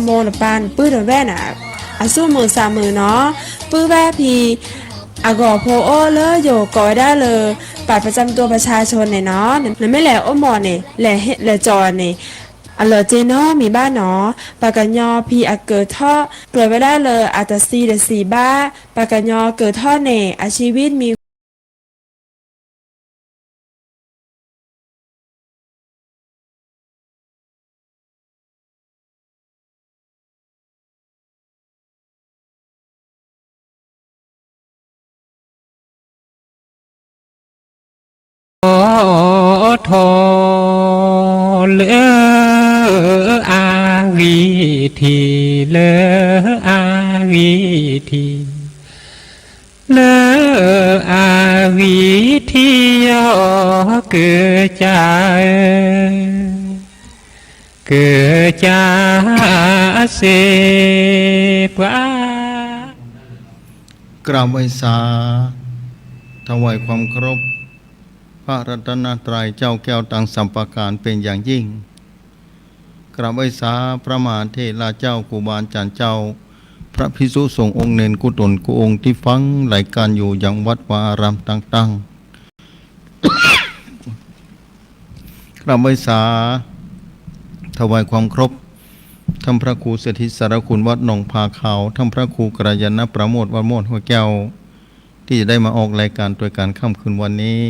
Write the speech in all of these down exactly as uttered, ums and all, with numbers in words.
โมนปานปื้อตนแว่นอะ อะ สู้มือสามมือเนาะ ปื้อแว่นพี อะ ก่อโพโอ้ เล่อโย ก่อไว้ได้เลย บัตรประจำตัวประชาชนเนี่ยเนาะ เนี่ย ไม่แหละโอ้หมอเนี่ย แหละเฮ แหละจอเนี่ย อะ เหลือเจเนาะ มีบ้านเนาะ ปากกะยอพี อะ เกิดเทาะ ตรวจไว้ได้เลย อะ ตะซี เดือดสีบ้า ปากกะยอ เกิดเทาะเนี่ย อะ ชีวิตมี ขอโทษเล่ออาวีที เล่ออาวีที เล่ออาวีที ยอเกอจาเออ เกอจาเสกว่า กราบไหว้สา ถวายความเคารพ พระรัตนตรัยเจ้าแก้วตังสามประการเป็นอย่างยิ่ง กราบไหว้สาพระมหาเถระเจ้า ครูบาอาจารย์เจ้า พระภิกษุสงฆ์องค์เณรกู้ต๋นกู้องค์ตี้ฟังรายการอยู่ยังวัดวาอารามต่างๆ กราบไหว้สา ถวายความเคารพ ท่านพระครูสถิตสารคุณวัดหนองผาขาว ท่านพระครูกัลยาณประโมทวัดโมทห้วยแก้ว ตี้จะได้มาออกรายการตวยกั๋นค่ำคืนวันนี้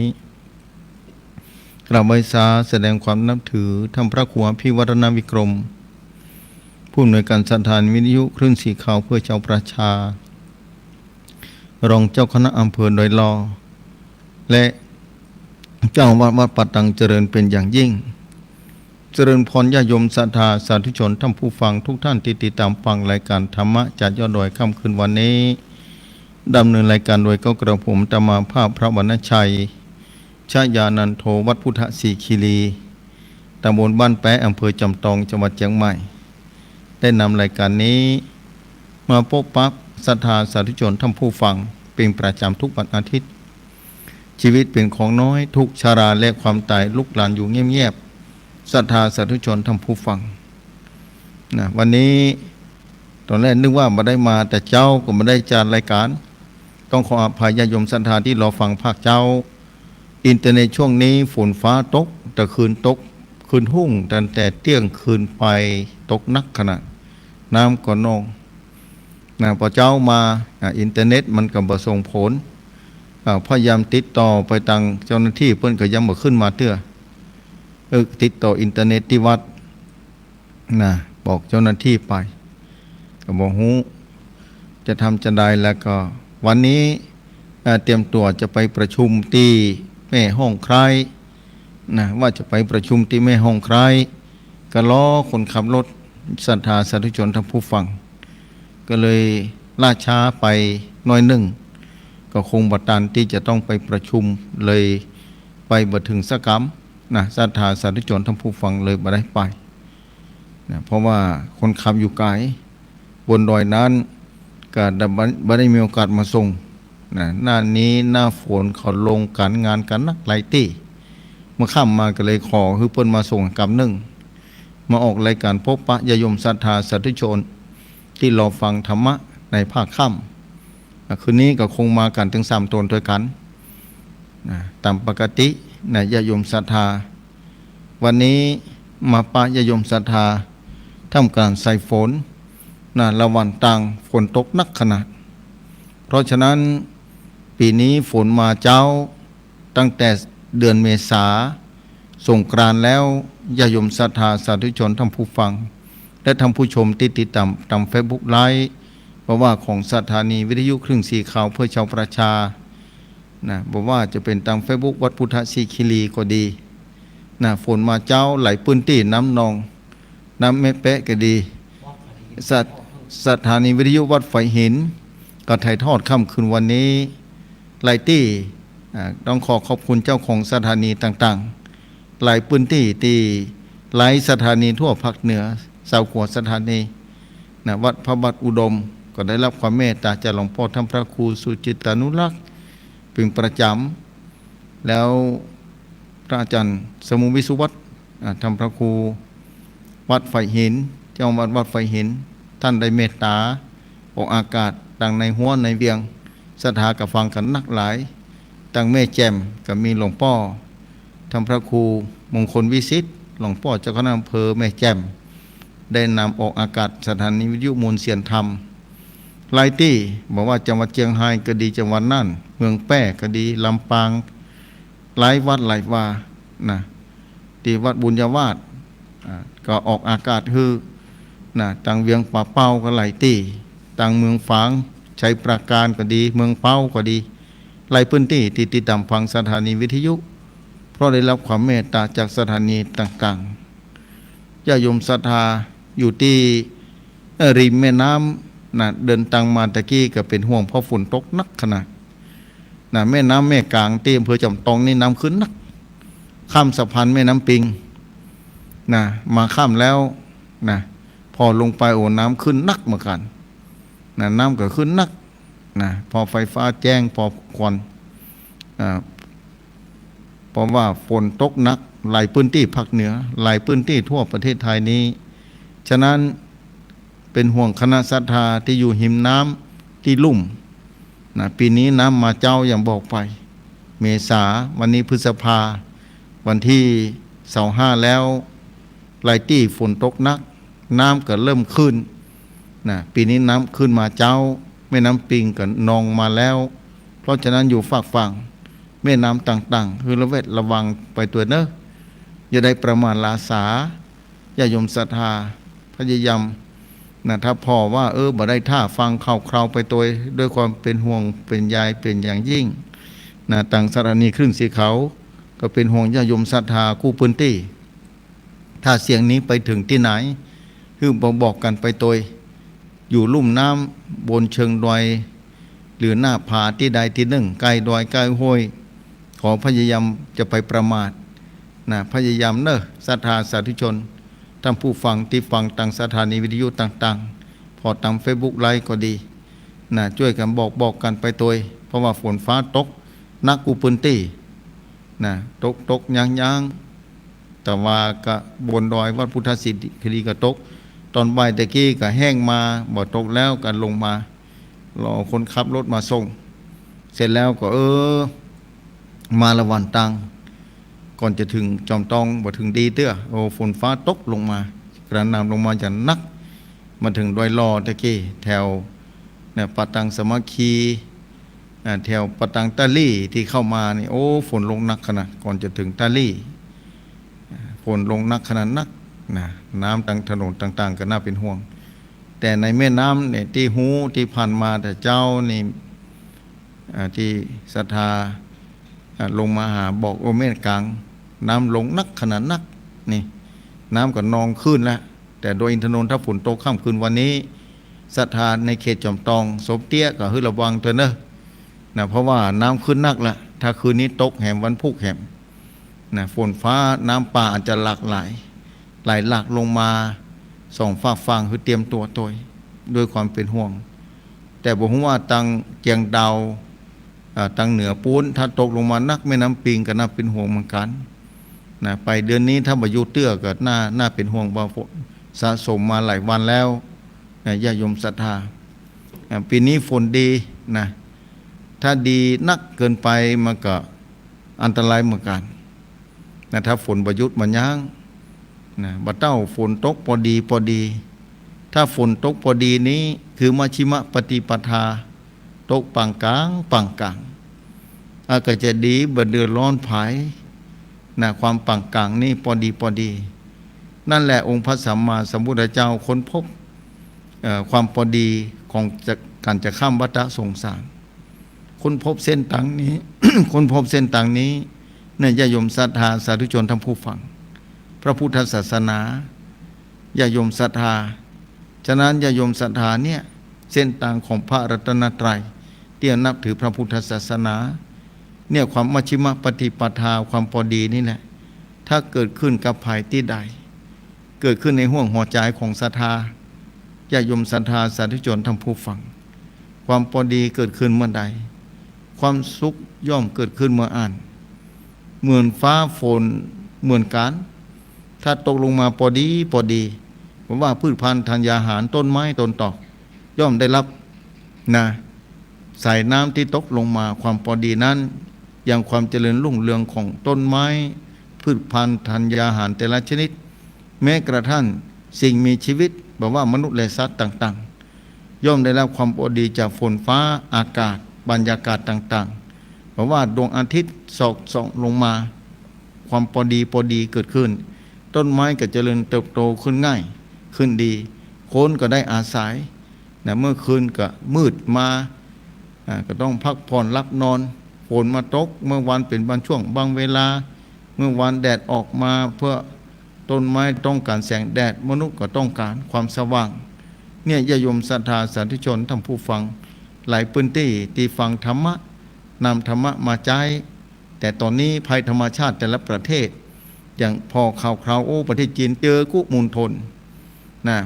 กราบไหว้สาแสดงความนับถือ ท่านพระครูอภิวัฒนวิกรม ผู้อำนวยการสถานีวิทยุคลื่นสีขาวเพื่อชาวประชา รองเจ้าคณะอำเภอดอยหล่อ และเจ้าอาวาสวัดป่าตังเจริญเป็นอย่างยิ่ง เจริญพรญาติโยมศรัทธาสาธุชนท่านผู้ฟังทุกท่านตี้ติดต๋ามฟังรายการธรรมะจากยอดดอยค่ำคืนวันนี้ ดำเนินรายการโดยเก้ากระผมอาตมาภาพพระวรรณชัย ชยานันโท วัดพุทธสีคีรี ตำบลบ้านแป๊ะ อำเภอจอมตอง จังหวัดเจียงใหม่ ได้นำรายการนี้มาปะปะศรัทธาสาธุชนท่านผู้ฟังเป๋นประจ๋ำทุกวันอาทิตย์ ชีวิตเป๋นของน้อย ทุกข์ชราและความต๋ายลุกลานอยู่เงียบๆ ศรัทธาสาธุชนท่านผู้ฟัง นะ วันนี้ต๋อนแรกนึกว่าบ่ได้มาแต่เจ๊า ก็บ่ได้จัดรายการ ต้องขออภัยญาติโยมศรัทธาตี้รอฟังภาคเจ๊า อินเทอร์เน็ตช่วงนี้ฝนฟ้าตก แต่คืนตก คืนฮุ่ง ตั้งแต่เตี้ยงคืนไป ตกหนักขนาด น้ำก็นอง นะ ปอเจ๊ามา อ่ะ อินเทอร์เน็ตมันก็บ่ส่งผล อ่า พยายามติดต่อไปตางเจ้าหน้าตี้ เปิ้นก็ยังบ่ขึ้นมาเตื้อ เออ ติดต่ออินเทอร์เน็ตตี้วัด นะ บอกเจ้าหน้าตี้ไป ก็บ่ฮู้จะทำจะใด แล้วก็วันนี้ เอ่อ เตรียมตั๋วจะไปประชุมตี้แม่ฮ่องคล้าย นะ ว่าจะไปประชุมตี้แม่ฮ่องคล้าย ก็รอคนขับรถ ศรัทธาสาธุชนท่านผู้ฟัง ก็เลยล่าช้าไปหน้อยนึ่ง ก็คงบ่ตันตี้จะต้องไปประชุม เลยไปบ่เถิงสักกำ นะ ศรัทธาสาธุชนท่านผู้ฟังเลยบ่ได้ไป นะ เพราะว่าคนขับอยู่ไก๋ บนดอยนั้น ก็บ่ บ่ได้มีโอกาสมาส่ง นะ หน้านี้หน้าฝนเขาลงกั๋น งานกั๋นนักหลายตี้ เมื่อค่ำมาก็เลยขอหื้อเปิ้นมาส่งกำนึ่ง มาออกรายการปะปะญาติโยมศรัทธาสาธุชนตี้รอฟังธรรมะในภาคค่ำ นะ คืนนี้ก็คงมากั๋นเถิงสามต๋นตวยกั๋น นะ ต๋ามปกติ นะ ญาติโยมศรัทธา วันนี้มาปะญาติโยมศรัทธา ท่ามกลางสายฝน นะ ระหว่างตางฝนตกหนักขนาด เพราะฉะนั้นปี๋นี้ฝนมาเจ๊า ตั้งแต่เดือนเมษา สงกรานต์แล้ว ญาติโยมศรัทธาสาธุชนท่านผู้ฟัง และท่านผู้ชมตี้ติดต๋ามต๋ามเฟซบุ๊กไลฟ์ บ่ว่าของสถานีวิทยุคลื่นสีขาวเพื่อชาวประชา นะ บ่ว่าจะเป๋นตางเฟซบุ๊กวัดพุทธสีคีรีก็ดี นะ ฝนมาเจ๊าหลายปื้นตี้ น้ำนอง น้ำแม่แป๊ะก็ดี สถ- สถานีวิทยุวัดฝายหิน ก็ถ่ายทอดค่ำคืนวันนี้ หลายตี้ อ่า ต้องขอขอบคุณเจ้าของสถานีต่างๆ หลายปื้นตี้ตี้หลายสถานีทั่วภาคเหนือ ซาวกั๋วสถานี นะ วัดพระบาทอุดม ก็ได้รับความเมตต๋าจากหลวงป้อท่านพระครูสุจิตตานุรักษ์ เป๋นประจ๋ำ แล้วพระอาจารย์สมุงวิสุวัฒน์ อ่า ท่านพระครูวัดฝายหิน เจ้าวัดวัดไฟหิน ต้านได้เมตต๋าออกอากาศตังในฮั้วในเวียง ศรัทธาก็ฟังกั๋นนักหลาย ตังแม่แจ่มก็มีหลวงป้อธรรมพระครูมงคลวิสิทธิ์ หลวงป้อเจ้าคณะอำเภอแม่แจ่ม ได้นำออกอากาศสถานีวิทยุมวลเสียงธรรม หลายตี้ บ่ว่าจังหวัดเจียงฮายก็ดี จังหวัดน่าน เมืองแป้ก็ดี ลำปาง หลายวัดหลายวา นะ ตี้วัดบุญญาวาส อ่า ก็ออกอากาศหื้อ นะ ตังเวียงป่าเป้าก็หลายตี้ ตังเมืองฝาง ชัยปราการก็ดี เมืองเป๊าก็ดี หลายพื้นตี้ตี้ติดต๋ามฟังสถานีวิทยุ เพราะได้ฮับความเมตต๋าจากสถานีต่างๆ ญาติโยมศรัทธาอยู่ตี้ เอ่อ ริมแม่น้ำ นะ เดินตางมาตะกี้ก็เป๋นห่วงเพราะฝนตกหนักขนาด นะ แม่น้ำแม่ก๋างตี้อำเภอจอมตองนี่น้ำขึ้นหนัก ข้ามสะพานแม่น้ำปิง นะ มาข้ามแล้ว นะ ผ่อลงไป โอ้ น้ำขึ้นหนักเหมือนกั๋น นะ น้ำก็ขึ้นหนัก นะ ผ่อไฟฟ้าแจ้ง ผ่อควัน อ่า เพราะว่าฝนตกหนักหลายพื้นตี้ภาคเหนือ หลายพื้นตี้ทั่วประเทศไทยนี้ ฉะนั้นเป๋นห่วงคณะศรัทธาตี้อยู่ฮิมน้ำตี้ลุ่ม นะ ปี๋นี้น้ำมาเจ๊าอย่างบอกไป เมษา วันนี้พฤษภา วันตี้ซาวห้าแล้ว หลายตี้ฝนตกหนัก น้ำก็เริ่มขึ้น นะ ปี๋นี้น้ำขึ้นมาเจ๊า แม่น้ำปิงก็นองมาแล้ว เพราะฉะนั้นอยู่ฟากฝั่งแม่น้ำต่างๆ หื้อระแวดระวังไปตวยเน่อ อย่าได้ประมาทหลาสา ญาติโยมศรัทธา พยายาม นะ ถ้าผ่อว่า เออ บ่ได้ถ้าฟังข่าวคราวไปตวย ด้วยความเป๋นห่วงเป๋นใยเป๋นอย่างยิ่ง นะ ตังสถานีคลื่นสีขาว ก็เป๋นห่วงญาติโยมศรัทธากู้พื้นตี้ ถ้าเสียงนี้ไปเถิงตี้ไหน หื้อบอกๆ กั๋นไปตวย อยู่ลุ่มน้ำ บนเชิงดอย หรือหน้าผาตี้ใดตี้นึ่ง ใก้ดอยใก้ห้วย ขอพยายามจะไปประมาท นะ พยายามเน่อ ศรัทธาสาธุชน ต้านผู้ฟังตี้ฟังตังสถานีวิทยุต่างๆ ผ่อต๋ามเฟซบุ๊กไลฟ์ก็ดี นะ จ้วยกั๋นบอกๆ กั๋นไปตวย เพราะว่าฝนฟ้าตกหนักกู้พื้นตี้ นะ ตกๆ ยั้งๆ แต่ว่าก็บนดอยวัดพุทธสิทธิคีรีก็ตก ต๋อนบ่ายตะกี้ก็แห้งมา บ่ตกแล้วก็ลงมา รอคนขับรถมาส่ง เสร็จแล้วก็ เออ มาละหว่างตาง ก่อนจะเถิงจอมตอง บ่เถิงดีเตื้อ โอ้ ฝนฟ้าตกลงมา กระหน่ำลงมาอย่างหนัก มาเถิงดอยหล่อตะกี้ แถว เนี่ย ป่าตางสามัคคี อ่า แถวป่าตางต้าหลี้ตี้เข้ามานี่ โอ้ ฝนลงหนักขนาด ก่อนจะเถิงต้าหลี้ อ่า ฝนลงหนักขนาดนัก นะ น้ำตางถนนต่างๆ ก็น่าเป๋นห่วง แต่ในแม่น้ำเนี่ย ตี้ฮู้ตี้ผ่านมาแต่เจ๊านี่ อ่า ตี้ศรัทธา อ่า ลงมาหาบอก โอ้ แม่ก๋าง น้ำลงหนักขนาดนัก นี่ น้ำก็นองขึ้นแล้ว แต่ดอยอินทนนท์ถ้าฝนตกค่ำคืนวันนี้ ศรัทธาในเขตจอมตอง สมเตี้ยก็หื้อระวังเถอะเน่อ นะ เพราะว่าน้ำขึ้นหนักแล้ว ถ้าคืนนี้ตกแหมวันพูกแหม นะ ฝนฟ้าน้ำป่าอาจจะหลากหลาย ไหลหลากลงมาสองฟากฝั่ง คือเตรียมตั๋วตวย ด้วยความเป๋นห่วง แต่บ่ฮู้ว่าตังเจียงดาว อ่า ตังเหนือปู๊น ถ้าตกลงมาหนัก แม่น้ำปิงก็น่าเป๋นห่วงเหมือนกั๋น นะ ไปเดือนนี้ถ้าบ่หยุดเตื้อก็น่า น่าเป๋นห่วง ว่าฝนสะสมมาหลายวันแล้ว นะ ญาติโยมศรัทธา อ่า ปี๋นี้ฝนดี นะ ถ้าดีนักเกินไปมันก็อันตรายเหมือนกั๋น นะ ถ้าฝนบ่หยุดบ่ยั้ง นะ บ่าเต้าฝนตกปอดีปอดี ถ้าฝนตกปอดีนี้คือมัชฌิมปฏิปทา ตกปานก๋าง ปานก๋าง อาจจะดี บ่เดือดร้อนใผ นะ ความปานก๋างนี่ปอดีปอดี นั่นแหละองค์พระสัมมาสัมพุทธเจ้าค้นพบ เอ่อ ความปอดีของจะ ก๋านจะข้ามวัฏสงสาร ค้นพบเส้นตางนี้ ค้นพบเส้นตางนี้ เนี่ย ญาติโยมศรัทธาสาธุชนท่านผู้ฟัง พระพุทธศาสนา ญาติโยมศรัทธา ฉะนั้นญาติโยมศรัทธาเนี่ย เส้นตางของพระรัตนตรัย ตี้นับถือพระพุทธศาสนา เนี่ย ความมัชฌิมปฏิปทา ความปอดีนี่แหละ ถ้าเกิดขึ้นกับใผตี้ใด เกิดขึ้นในห้วงหัวใจ๋ของศรัทธา ญาติโยมศรัทธาสาธุชนท่านผู้ฟัง ความปอดีเกิดขึ้นเมื่อใด ความสุขย่อมเกิดขึ้นเมื่ออั้น เหมือนฟ้าฝนเหมือนกั๋น ถ้าตกลงมาปอดีปอดี เพราะว่าพืชพันธุ์ธัญญาหาร ต้นไม้ต้นตอก ย่อมได้รับ นะ สายน้ำตี้ตกลงมา ความปอดีนั้น ยังความเจริญรุ่งเรืองของต้นไม้ พืชพันธุ์ธัญญาหารแต่ละชนิด แม้กระทั่งสิ่งมีชีวิต บ่ว่ามนุษย์และสัตว์ต่างๆ ย่อมได้รับความปอดีจากฝนฟ้าอากาศ บรรยากาศต่างๆ บ่ว่าดวงอาทิตย์สอดส่องลงมา ความปอดีปอดีเกิดขึ้น ต้นไม้ก็เจริญเติบโตขึ้นง่ายขึ้นดี คนก็ได้อาศัย นะ เมื่อคืนก็มืดมา อ่า ก็ต้องพักผ่อนหลับนอน ฝนมาตกเมื่อวันเป็นบางช่วงบางเวลา เมื่อวันแดดออกมา เพื่อต้นไม้ต้องการแสงแดด มนุษย์ก็ต้องการความสว่าง เนี่ย ญาติโยมศรัทธาสาธุชนท่านผู้ฟัง หลายพื้นตี้ตี้ฟังธรรมะ นำธรรมะมาใจ๊ แต่ต๋อนนี้ภัยธรรมชาติแต่ละประเทศ อย่างผ่อข่าวคราว โอ้ ประเทศจีนเจอกู้มณฑล นะ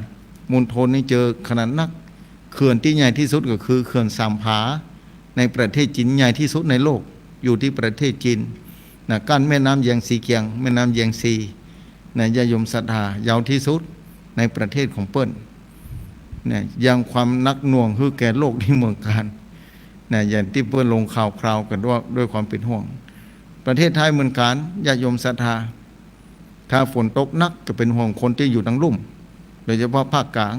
มณฑลนี่เจอขนาดนัก เขื่อนตี้ใหญ่ตี้สุดก็คือเขื่อนสามผา ในประเทศจีน ใหญ่ตี้สุดในโลก อยู่ตี้ประเทศจีน นะ กั้นแม่น้ำแยงซีเกียง แม่น้ำแยงซี นะ ญาติโยมศรัทธา ยาวตี้สุดในประเทศของเปิ้น เนี่ย ยังความหนักหน่วงหื้อแก่โลกตี้เมืองกาญ นะ อย่างตี้เปิ้นลงข่าวคราวกั๋นด้วย ด้วยความเป๋นห่วง ประเทศไทยเหมือนกั๋น ญาติโยมศรัทธา ถ้าฝนตกหนักก็เป๋นห่วงคนตี้อยู่ตางลุ่ม โดยเฉพาะภาคกลาง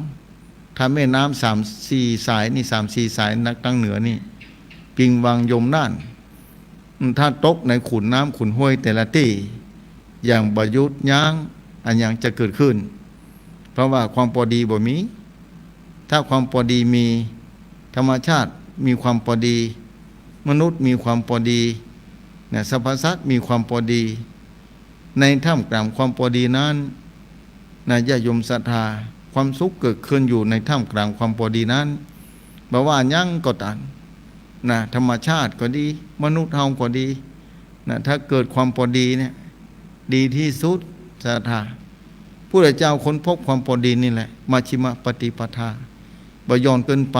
ถ้าแม่น้ำสามสี่สายนี่ สามสี่สายนักตางเหนือนี่ ปิงวังยมน่าน ถ้าตกในขุนน้ำขุนห้วยแต่ละตี้ อย่างบ่หยุดยั้ง อะหยังจะเกิดขึ้น เพราะว่าความปอดีบ่มี ถ้าความปอดีมี ธรรมชาติมีความปอดี มนุษย์มีความปอดี นะ สรรพสัตว์มีความปอดี ในท่ามกลางความปอดีนั้น นะ ญาติโยมศรัทธา ความสุขเกิดขึ้นอยู่ในท่ามกลางความปอดีนั้น บ่ว่าหยังก็ต๋าม นะ ธรรมชาติก็ดี มนุษย์เฮาก็ดี นะ ถ้าเกิดความปอดีเนี่ย ดีตี้สุด ศรัทธา พุทธเจ้าค้นพบความปอดีนี่แหละ มัชฌิมปฏิปทา บ่หย่อนเกินไป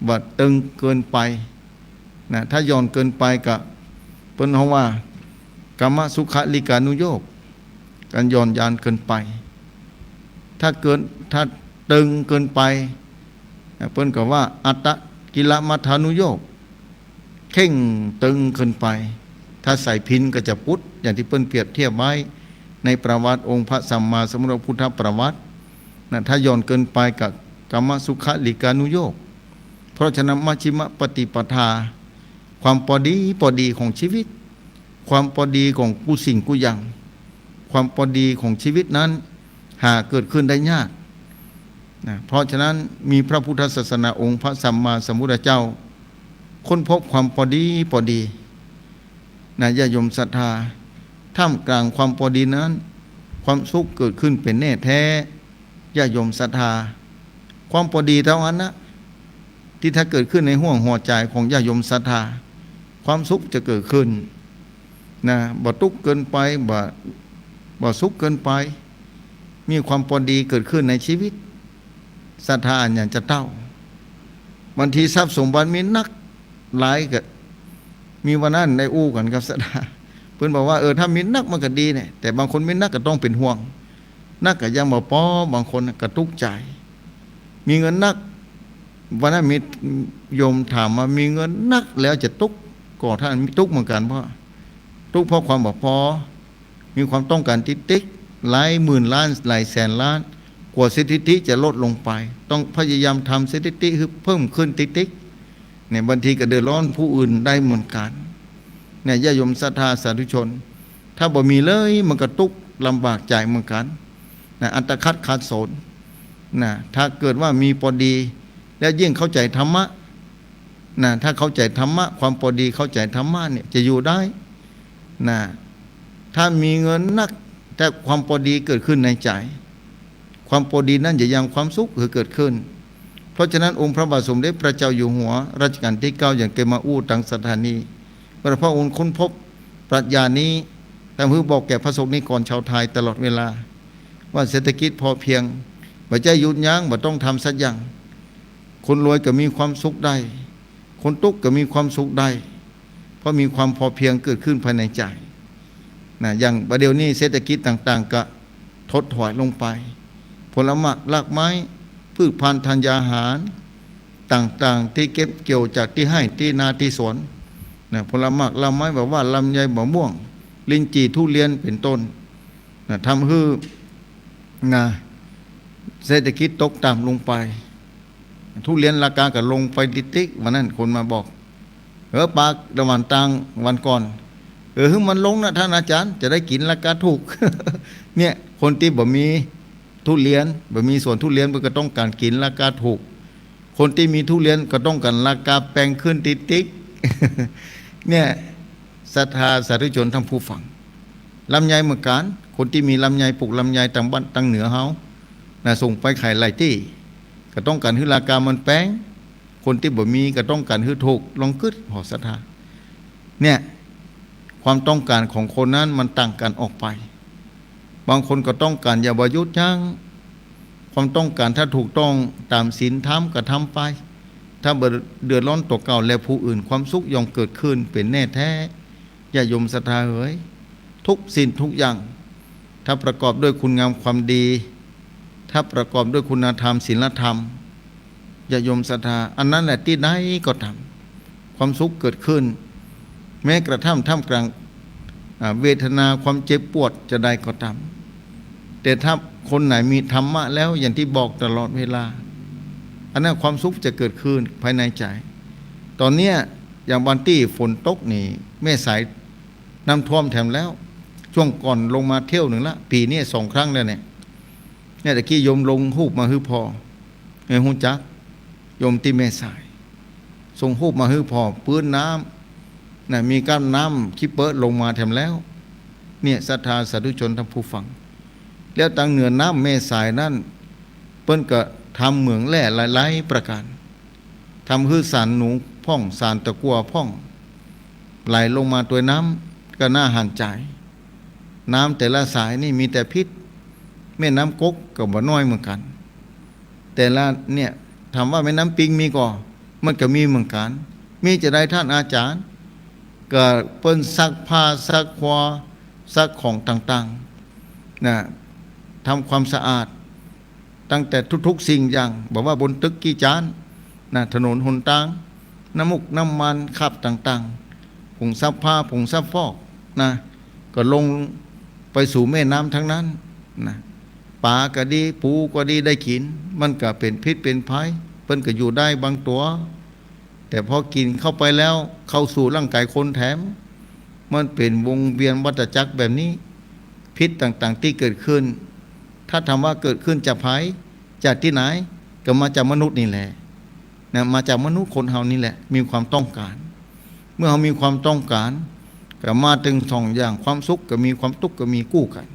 บ่ตึงเกินไป นะ ถ้าหย่อนเกินไปก็ เปิ้นฮ้องว่า กามสุขัลลิกานุโยค การหย่อนยานเกินไป ถ้าเกิน ถ้าตึงเกินไป นะ เปิ้นก็ว่าอัตตกิลมัฏฐานุโยค เคร่งตึงเกินไป ถ้าใส่พิณก็จะปุด อย่างตี้เปิ้นเปรียบเทียบไว้ในประวัติองค์พระสัมมาสัมพุทธประวัติ นะ ถ้าหย่อนเกินไปก็กามสุขัลลิกานุโยค เพราะฉะนั้นมัชฌิมปฏิปทา ความปอดีปอดีของชีวิต ความปอดีของกู้สิ่งกู้อย่าง ความปอดีของชีวิตนั้น หาเกิดขึ้นได้ยาก นะ เพราะฉะนั้นมีพระพุทธศาสนาองค์พระสัมมาสัมพุทธเจ้า ค้นพบความปอดีปอดี นะ ญาติโยมศรัทธา ท่ามกลางความปอดีนั้น ความสุขเกิดขึ้นเป๋นแน่แท้ ญาติโยมศรัทธา ความปอดีเต้าอั้นนะ ตี้ถ้าเกิดขึ้นในห้วงหัวใจ๋ของญาติโยมศรัทธา ความสุขจะเกิดขึ้น นะ บ่ตุ๊กข์เกินไป บ่ บ่สุขเกินไป มีความปอดีเกิดขึ้นในชีวิต ศรัทธาอันหยังจะเต้า บางทีทรัพย์สมบัติมีนักหลายก็ มีวันนั้นได้อู้กั๋นกับศรัทธา เปิ้นบอกว่า เออ ถ้ามีนักมันก็ดีเนี่ย แต่บางคนมีนักก็ต้องเป๋นห่วง นักก็ยังบ่ปอ บางคนก็ตุ๊กข์ใจ๋ มีเงินนัก วันนั้นมีโยมถามว่า มีเงินนักแล้วจะตุ๊กข์ก่อ ท่านมีตุ๊กข์เหมือนกั๋น เพราะตุ๊กข์เพราะความบ่ปอ มีความต้องการติ๊กๆ หลายหมื่นล้าน หลายแสนล้าน กว่าสถิติจะลดลงไป ต้องพยายามทำสถิติหื้อเพิ่มขึ้นติ๊กๆ เนี่ย บางทีก็เดือดร้อนผู้อื่นได้เหมือนกั๋น เนี่ย ญาติโยมศรัทธาสาธุชน ถ้าบ่มีเลยมันก็ตุ๊กข์ลำบากใจ๋เหมือนกั๋น นะ อัตคัดขัดสน นะ ถ้าเกิดว่ามีปอดี แล้วยิ่งเข้าใจ๋ธรรมะ นะ ถ้าเข้าใจ๋ธรรมะ ความปอดีเข้าใจ๋ธรรมะเนี่ยจะอยู่ได้ นะ ถ้ามีเงินนัก แต่ความปอดีเกิดขึ้นในใจ๋ ความปอดีนั้นจะยังความสุขหื้อเกิดขึ้น เพราะฉะนั้นองค์พระบาทสมเด็จพระเจ้าอยู่หัวรัชกาลตี้เก้า อย่างเกยมาอู้ตังศรัทธานี้ ว่าพระองค์ค้นพบปรัชญานี้ ตามหื้อบอกแก่พระสงฆ์นิกรชาวไทยตลอดเวลา ว่าเศรษฐกิจพอเพียง บ่ใจ้หยุดยั้ง บ่ต้องทำสักอย่าง คนรวยก็มีความสุขได้ คนตุ๊กข์ก็มีความสุขได้ เพราะมีความพอเพียงเกิดขึ้นภายในใจ๋ นะ อย่างประเดี๋ยวนี้เศรษฐกิจต่างๆ ก็ถดถอยลงไป ผลหมากรากไม้ พืชพันธุ์ธัญญาหารต่างๆ ตี้เก็บเกี่ยวจากตี้ไฮ่ตี้นาตี้สวน นะ ผลหมากรากไม้ บ่าว่าลำไย บ่าม่วง ลิ้นจี่ ทุเรียน เป๋นต้น นะ ทำหื้อ นะ เศรษฐกิจตกต่ำลงไป ทุเรียนราคาก็ลงไปติ๊กๆ วันนั้นคนมาบอก เออ ปากตะวันตางวันก่อน เออ หื้อมันลงนะท่านอาจารย์ จะได้กิ๋นราคาถูก เนี่ย คนตี้บ่มีทุเรียน บ่มีสวนทุเรียน เปิ้นก็ต้องก๋านกิ๋นราคาถูก คนตี้มีทุเรียนก็ต้องก๋านราคาแปงขึ้นติ๊กๆ เนี่ย ศรัทธาสาธุชนท่านผู้ฟัง ลำไยเหมือนกั๋น คนตี้มีลำไย ปลูกลำไยตางบ้านตางเหนือเฮา นะ ส่งไปขายหลายตี้ ก็ต้องก๋านหื้อราคามันแปง คนตี้บ่มีก็ต้องก๋านหื้อถูก ลองกึ๊ดผ่อศรัทธา เนี่ย ความต้องก๋านของคนนั้นมันต่างกั๋นออกไป บางคนก็ต้องก๋านอย่าบ่หยุดยั้ง ความต้องก๋านถ้าถูกต้องต๋ามศีลธรรมก็ทำไป ถ้าบ่เดือดร้อนตั๋วเก่าและผู้อื่น ความสุขย่อมเกิดขึ้นเป๋นแน่แท้ ญาติโยมศรัทธาเอ๋ย ทุกสิ่งทุกอย่าง ถ้าประกอบด้วยคุณงามความดี ถ้าประกอบด้วยคุณธรรมศีลธรรม ญาติโยมศรัทธา อันนั้นแหละตี้ใดก็ต๋าม ความสุขเกิดขึ้น แม้กระทั่งท่ามกลาง อ่า เวทนาความเจ็บปวดจะใดก็ต๋าม แต่ถ้าคนไหนมีธรรมะแล้ว อย่างตี้บอกตลอดเวลา อันนั้นความสุขจะเกิดขึ้นภายในใจ๋ ต๋อนเนี้ยอย่างบ้านตี้ฝนตกนี่ แม่สาย น้ำท่วมแถมแล้ว ช่วงก่อนลงมาเที่ยวนึ่งละ ปี๋นี้สองครั้งแล้วเนี่ย เนี่ยตะกี้โยมลงฮูปมาหื้อผ่อ หื้อฮู้จัก โยมตี้แม่สาย ส่งฮูปมาหื้อผ่อ ปื๊นน้ำ นะ มีก้านน้ำขี้เปิ๊ะลงมาแถมแล้ว เนี่ย ศรัทธาสาธุชนท่านผู้ฟัง แล้วตางเหนือน้ำแม่สายนั้น เปิ้นก็ทำเหมืองแร่หลายๆ ประก๋าน ทำหื้อสารหนูพ่อง สารตะกั่วพ่อง ไหลลงมาตวยน้ำ ก็น่าหันใจ๋ น้ำแต่ละสายนี่มีแต่พิษ แม่น้ำก๊กก็บ่น้อยเหมือนกั๋น แต่ละเนี่ย ถามว่าแม่น้ำปิงมีก่อ มันก็มีเหมือนกั๋น มีจะใดท่านอาจารย์ ก็เปิ้นซักผ้า ซักควา ซักของต่างๆ นะ ทำความสะอาด ตั้งแต่ทุกๆ สิ่งอย่าง บ่าว่าบนตึกกี่จาน นะ ถนนหนตาง น้ำมูกน้ำมัน คราบต่างๆ ผงซักผ้า ผงซักฟอก นะ ก็ลงไปสู่แม่น้ำทั้งนั้น นะ ป๋าก็ดี ปูก็ดี ได้กิ๋น มันก็เป๋นพิษเป๋นภัย เปิ้นก็อยู่ได้บางตั๋ว แต่พอกิ๋นเข้าไปแล้ว เข้าสู่ร่างก๋ายคนแถม มันเป๋นวงเวียนวัฏจักรแบบนี้ พิษต่างๆ ตี้เกิดขึ้น ถ้าถามว่าเกิดขึ้นจากใผ จากตี้ไหน ก็มาจากมนุษย์นี่แหละ นะ มาจากมนุษย์คนเฮานี่แหละ มีความต้องก๋าน เมื่อเฮามีความต้องก๋าน ก็มาเถิงสองอย่าง ความสุขก็มี ความตุ๊กข์ก็มีกู้กั๋น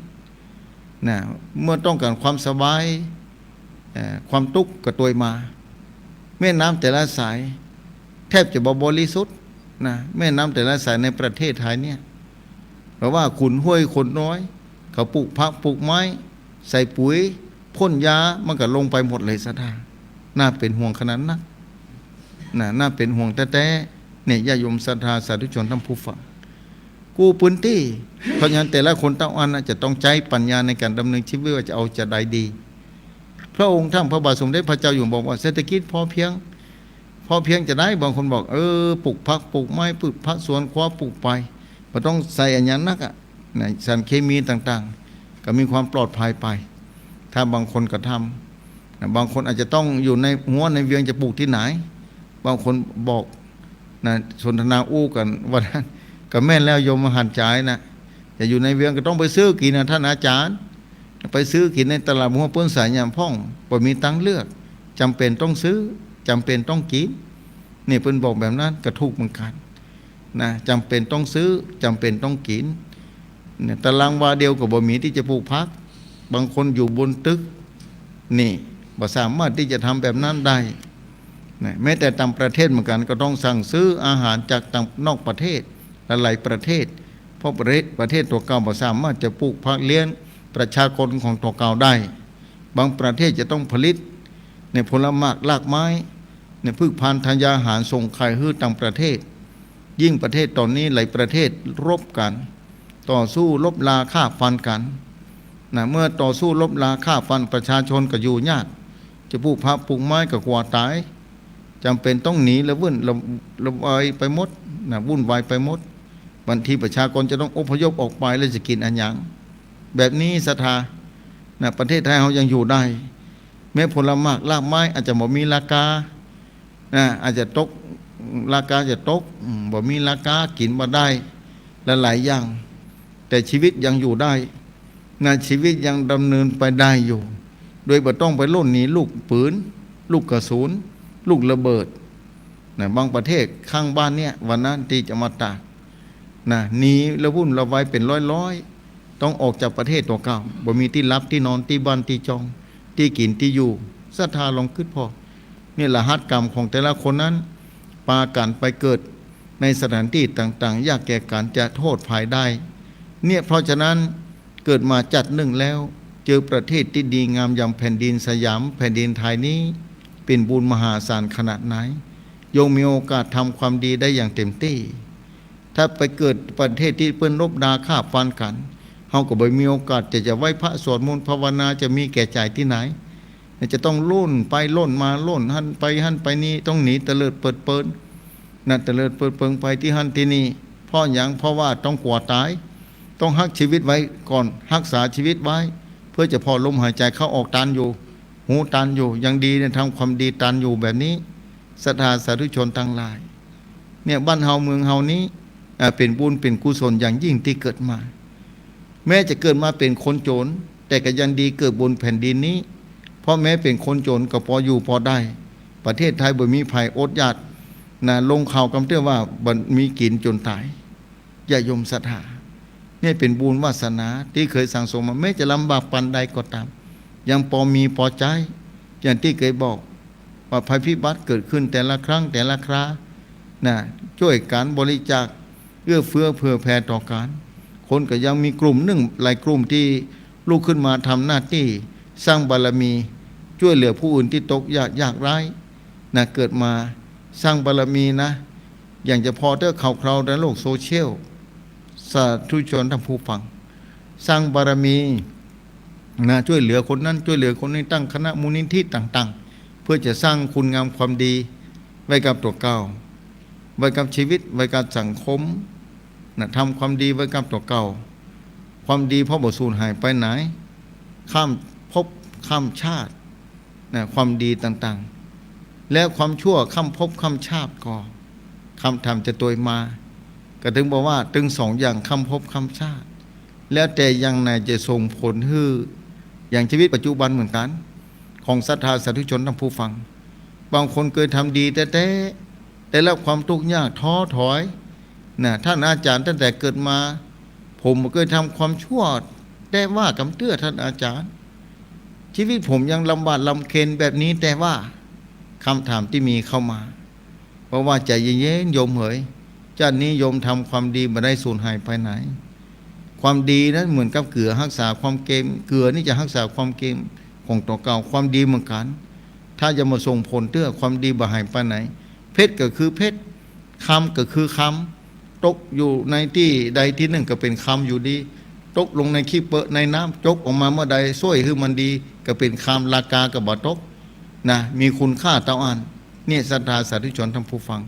นะ เมื่อต้องก๋านความสบาย เอ่อ ความตุ๊กข์ก็ตวยมา แม่น้ำแต่ละสาย แทบจะบ่บริสุทธิ์ นะ แม่น้ำแต่ละสายในประเทศไทยเนี่ย เพราะว่าขุนห้วยขนน้อย เขาปลูกผักปลูกไม้ ใส่ปุ๋ย พ่นยา มันก็ลงไปหมดเลยศรัทธา น่าเป๋นห่วงขนาดนัก นะ น่าเป๋นห่วงแต๊ๆ เนี่ย ญาติโยมศรัทธาสาธุชนท่านผู้ฟัง กู้ปื้นตี้ เพราะฉะนั้นแต่ละคนเต้าอั้นน่ะจะต้องใจ๊ปัญญาในก๋านดำเนินชีวิตว่าจะเอาจะใดดี พระองค์ท่านพระบาทสมเด็จพระเจ้าอยู่หัวบอกว่าเศรษฐกิจพอเพียง พอเพียงจะใด บางคนบอก เออ ปลูกผักปลูกไม้ ปลูกผักสวนครัวปลูกไป บ่ต้องใส่อะหยังนักอะ นะ สารเคมีต่างๆ ก็มีความปลอดภัยไป ถ้าบางคนกระทำ นะ บางคนอาจจะต้องอยู่ในหัวในเวียงจะปลูกตี้ไหน บางคนบอก นะ สนทนาอู้กั๋นว่า ก็แม่นแล้วโยมมหันต์จ๋ายนะ จะอยู่ในเวียงก็ต้องไปซื้อกิ๋นนะท่านอาจารย์ ไปซื้อกิ๋นในตลาดหัวเปิ้นสายยามพ่อง บ่มีตังค์เลือก จ๋ำเป๋นต้องซื้อ จ๋ำเป๋นต้องกิ๋น นี่เปิ้นบอกแบบนั้นก็ถูกเหมือนกั๋น นะ จ๋ำเป๋นต้องซื้อ จ๋ำเป๋นต้องกิ๋น เนี่ย ตารางวาเดียวก็บ่มีตี้จะปลูกผัก บางคนอยู่บนตึก นี่ บ่สามารถตี้จะทำแบบนั้นได้ นะ แม้แต่ต่างประเทศเหมือนกั๋น ก็ต้องสั่งซื้ออาหารจากต่างนอกประเทศ หลายๆ ประเทศ เพราะประเทศ ประเทศตั๋วเก่าบ่สามารถจะปลูกผักเลี้ยงประชากรของตั๋วเก่าได้ บางประเทศจะต้องผลิตในผลหมากรากไม้ ในพืชพันธุ์ธัญญาหารส่งขายหื้อต่างประเทศ ยิ่งประเทศต๋อนนี้หลายประเทศรบกั๋น ต่อสู้รบราฆ่าฟันกั๋น นะ เมื่อต่อสู้รบราฆ่าฟัน ประชาชนก็อยู่ยาก จะปลูกผักปลูกไม้ก็กลัวต๋าย จ๋ำเป๋นต้องหนีละวุ่นละ ละวายไปหมดนะ วุ่นวายไปหมด บางทีประชากรจะต้องอพยพออกไป แล้วจะกิ๋นอะหยัง แบบนี้ศรัทธา นะ ประเทศไทยเฮายังอยู่ได้ แม้ผลหมากรากไม้อาจจะบ่มีราคา นะ อาจจะตก ราคาจะตก อืม บ่มีราคา กิ๋นบ่ได้ หลายๆ อย่าง แต่ชีวิตยังอยู่ได้ นะ ชีวิตยังดำเนินไปได้อยู่ โดยบ่ต้องไปล่นหนีลูกปืน ลูกกระสุน ลูกระเบิด นะ บางประเทศข้างบ้านเนี่ย วันนั้นตี้จะมาตาก นะ หนีละวุ่นละวายเป๋นร้อยๆ ต้องออกจากประเทศตั๋วเก่า บ่มีตี้หลับตี้นอน ตี้บ้านตี้จอง ตี้กิ๋นตี้อยู่ ศรัทธาลองกึ๊ดผ่อ เนี่ยรหัสกรรมของแต่ละคนนั้น ปากั๋นไปเกิดในสถานตี้ต่างๆ ยากแก่ก๋านจะโทษภัยได้ เนี่ย เพราะฉะนั้นเกิดมาจัดนึ่งแล้ว เจอประเทศตี้ดีงามอย่างแผ่นดินสยาม แผ่นดินไทยนี้ เป๋นบุญมหาศาลขนาดไหน ยังมีโอกาสทำความดีได้อย่างเต็มตี้ ถ้าไปเกิดประเทศตี้เปิ้นรบราฆ่าฟันกั๋น เฮาก็บ่มีโอกาสจะ จะไหว้พระสวดมนต์ภาวนา จะมีแก่ใจ๋ตี้ไหน จะต้องล่นไปล่นมา ล่นหั้นไปหั้นไปนี่ ต้องหนีเตลิดเปิดเปิง นะ เตลิดเปิดเปิงไปตี้หั้นตี้นี่ เพราะหยัง เพราะว่าต้องกลัวต๋าย ต้องฮักชีวิตไว้ก่อน ฮักษาชีวิตไว้ เพื่อจะผ่อลมหายใจ๋เข้าออกตันอยู่ ฮู้ตันอยู่ ยังดีเนี่ย ทำความดีตันอยู่แบบนี้ ศรัทธาสาธุชนตังหลาย เนี่ย บ้านเฮาเมืองเฮานี้ อ่า เป๋นบุญเป๋นกุศลอย่างยิ่งตี้เกิดมา แม้จะเกิดมาเป๋นคนจน แต่ก็ยังดีเกิดบนแผ่นดินนี้ เพราะแม้เป๋นคนจนก็ปออยู่ปอได้ ประเทศไทยบ่มีภัยอดอยาก นะ ลงข่าวกำเตื้อว่าบ่มีกิ๋นจ๋นต๋าย ญาติโยมศรัทธา เนี่ยเป๋นบุญวาสนาตี้เกยสั่งสมมา แม้จะลำบากปานใดก็ต๋าม ยังปอมีปอใจ๊ อย่างตี้เกยบอกว่าภัยพิบัติเกิดขึ้นแต่ละครั้งแต่ละครา นะ จ้วยกั๋นบริจาค เอื้อเฟื้อเผื่อแผ่ต่อกั๋น คนก็ยังมีกลุ่มนึ่งหลายกลุ่มตี้ลุกขึ้นมาทำหน้าตี้สร้างบารมี จ้วยเหลือผู้อื่นตี้ตกยากยากไร้ นะ เกิดมาสร้างบารมีนะ อย่างจะผ่อเตื้อข่าวคราวในโลกโซเชียล สาธุชนท่านผู้ฟัง สร้างบารมี นะ จ้วยเหลือคนนั้นจ้วยเหลือคนนี้ ตั้งคณะมูลนิธิต่างๆ เพื่อจะสร้างคุณงามความดีไว้กับตั๋วเก่า ไว้กับชีวิต ไว้กับสังคม นะ ทำความดีไว้กับตั๋วเก่า ความดีเพราะบ่สูญหายไปไหน ข้ามภพข้ามชาติ นะ ความดีต่างๆ และความชั่วข้ามภพข้ามชาติก็ คำถามจะตวยมา ก็ถึงบอกว่าตึงสองอย่างข้ามภพข้ามชาติ แล้วแต่อย่างไหนจะส่งผลหื้อ อย่างชีวิตปัจจุบันเหมือนกั๋น ของศรัทธาสาธุชนท่านผู้ฟัง บางคนเกยทำดีแต๊ๆ ได้รับความทุกข์ยากท้อถอย นะ ท่านอาจารย์ตั้งแต่เกิดมา ผมบ่เกยทำความชั่วแต๊ว่ากำเตื้อท่านอาจารย์ ชีวิตผมยังลำบากลำเค็ญแบบนี้แต๊ว่า คำถามตี้มีเข้ามา เพราะว่าใจ๋เย็นๆ โยมเหย จ้านนี้โยมทำความดีบ่ได้สูญหายไปไหน ความดีนั้นเหมือนกับเกลือฮักษาความเค็ม เกลือนี่จะฮักษาความเค็มของตั๋วเก่า ความดีเหมือนกั๋น ถ้าจะมาส่งผลเตื้อ ความดีบ่หายไปไหน เพชรก็คือเพชร คำก็คือคำ ตกอยู่ในตี้ใดตี้นึ่งก็เป๋นคำอยู่ดี ตกลงในขี้เปอะในน้ำ จกออกมาเมื่อใด ซ่วยหื้อมันดี ก็เป๋นคำ ราคาก็บ่ตก นะ มีคุณค่าเต้าอั้น เนี่ยศรัทธาสาธุชนท่านผู้ฟัง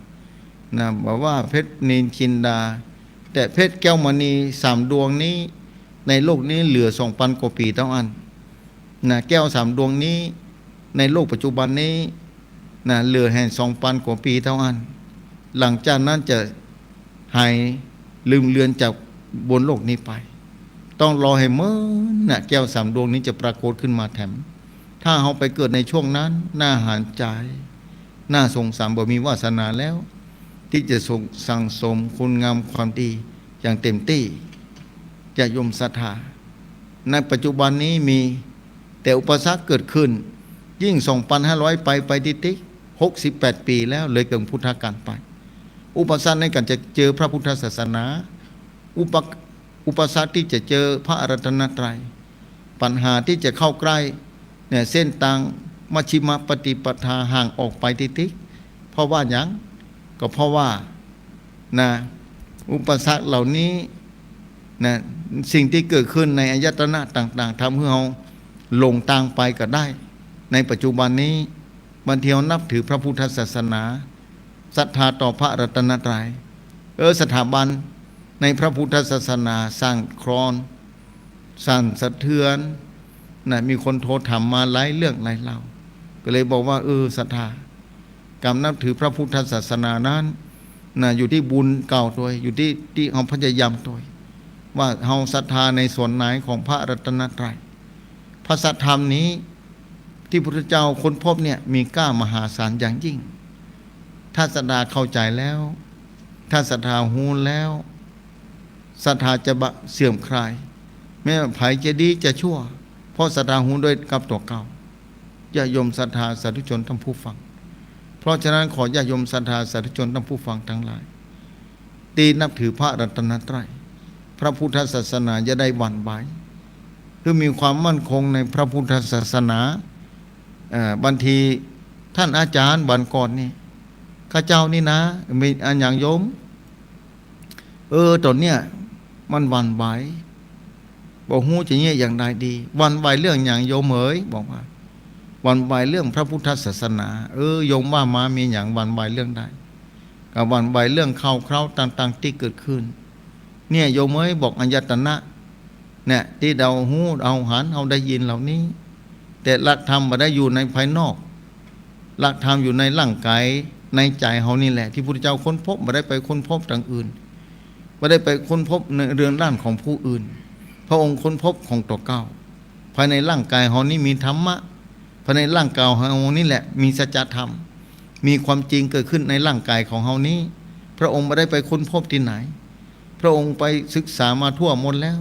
นะ บอกว่าเพชรนิลจินดา แต่เพชรแก้วมณีสามดวงนี้ ในโลกนี้เหลือสองปันกว่าปี๋เต้าอั้น นะ แก้วสามดวงนี้ ในโลกปัจจุบันนี้ นะ เหลือแหมสองปันกว่าปี๋เต้าอั้น หลังจากนั้นจะหายลืมเลือนจากบนโลกนี้ไป ต้องรอแหมเมินนะ แก้วสามดวงนี้จะปรากฏขึ้นมาแถม ถ้าเฮาไปเกิดในช่วงนั้น น่าหาญใจ๋ น่าสงสาร บ่มีวาสนาแล้ว ตี้จะส่ง สั่งสมคุณงามความดีอย่างเต็มตี้ ญาติโยมศรัทธา ในปัจจุบันนี้มี แต่อุปสรรคเกิดขึ้น ยิ่งสองปันห้าร้อยไป ไปติ๊กๆ หกสิบแปดปี๋แล้ว เลยเกิ่งพุทธกาลไป อุปสรรคในก๋านจะเจอพระพุทธศาสนา อุป อุปสรรคตี้จะเจอพระรัตนตรัย ปัญหาตี้จะเข้าใกล้ เนี่ย เส้นตางมัชฌิมปฏิปทาห่างออกไปติ๊กๆ เพราะว่าหยัง ก็เพราะว่า นะ อุปสรรคเหล่านี้ นะ สิ่งตี้เกิดขึ้นในอายตนะต่างๆ ทำหื้อเฮาหลงตางไปก็ได้ ในปัจจุบันนี้ บางทีเฮานับถือพระพุทธศาสนา ศรัทธาต่อพระรัตนตรัย เออ สถาบันในพระพุทธศาสนาสั่นคลอน สั่นสะเทือน นะ มีคนโทรถามมาหลายเรื่องหลายราว ก็เลยบอกว่า เออ ศรัทธา ก๋านนับถือพระพุทธศาสนานั้น นะ อยู่ตี้บุญเก่าตวย อยู่ตี้ ตี้เฮาพยายามตวย ว่าเฮาศรัทธาในส่วนไหนของพระรัตนตรัย พระสัทธรรมนี้ ตี้พุทธเจ้าค้นพบเนี่ย มีค่ามหาศาลอย่างยิ่ง ถ้าศรัทธาเข้าใจ๋แล้ว ถ้าศรัทธาฮู้แล้ว ศรัทธาจะบ่เสื่อมคลาย แม้ว่าใผจะดีจะชั่ว เพราะศรัทธาฮู้ด้วยกับตั๋วเก่า ญาติโยมศรัทธาสาธุชนท่านผู้ฟัง เพราะฉะนั้นขอญาติโยมศรัทธาสาธุชนท่านผู้ฟังทั้งหลาย ตี้นับถือพระรัตนตรัย พระพุทธศาสนาอย่าได้หวั่นไหว คือมีความมั่นคงในพระพุทธศาสนา เอ่อ บางทีท่านอาจารย์วันก่อนนี่ ข้าเจ้านี่นะ มีอะหยังโยม เออ ต๋อนเนี้ยมันหวั่นไหว บ่ฮู้จะเยียะอย่างใดดี หวั่นไหวเรื่องหยังโยมเหย บอกว่า หวั่นไหวเรื่องพระพุทธศาสนา เออ โยมว่ามามีหยังหวั่นไหวเรื่องใด ก็หวั่นไหวเรื่องข่าวคราวต่างๆ ตี้เกิดขึ้น เนี่ยโยมเหย บอกอายตนะ เนี่ย ตี้เฮาฮู้ เฮาหัน เฮาได้ยินเหล่านี้ แต่หลักธรรมบ่ได้อยู่ในภายนอก หลักธรรมอยู่ในร่างก๋าย ในใจ๋เฮานี่แหละ ตี้พุทธเจ้าค้นพบ บ่ได้ไปค้นพบตางอื่น บ่ได้ไปค้นพบในเรือนร่างของผู้อื่น พระองค์ค้นพบของตั๋วเก่า ภายในร่างก๋ายเฮานี้มีธรรมะ ภายในร่างก๋ายเฮานี้แหละมีสัจธรรม มีความจริงเกิดขึ้นในร่างก๋ายของเฮานี้ พระองค์บ่ได้ไปค้นพบตี้ไหน พระองค์ไปศึกษามาทั่วหมดแล้ว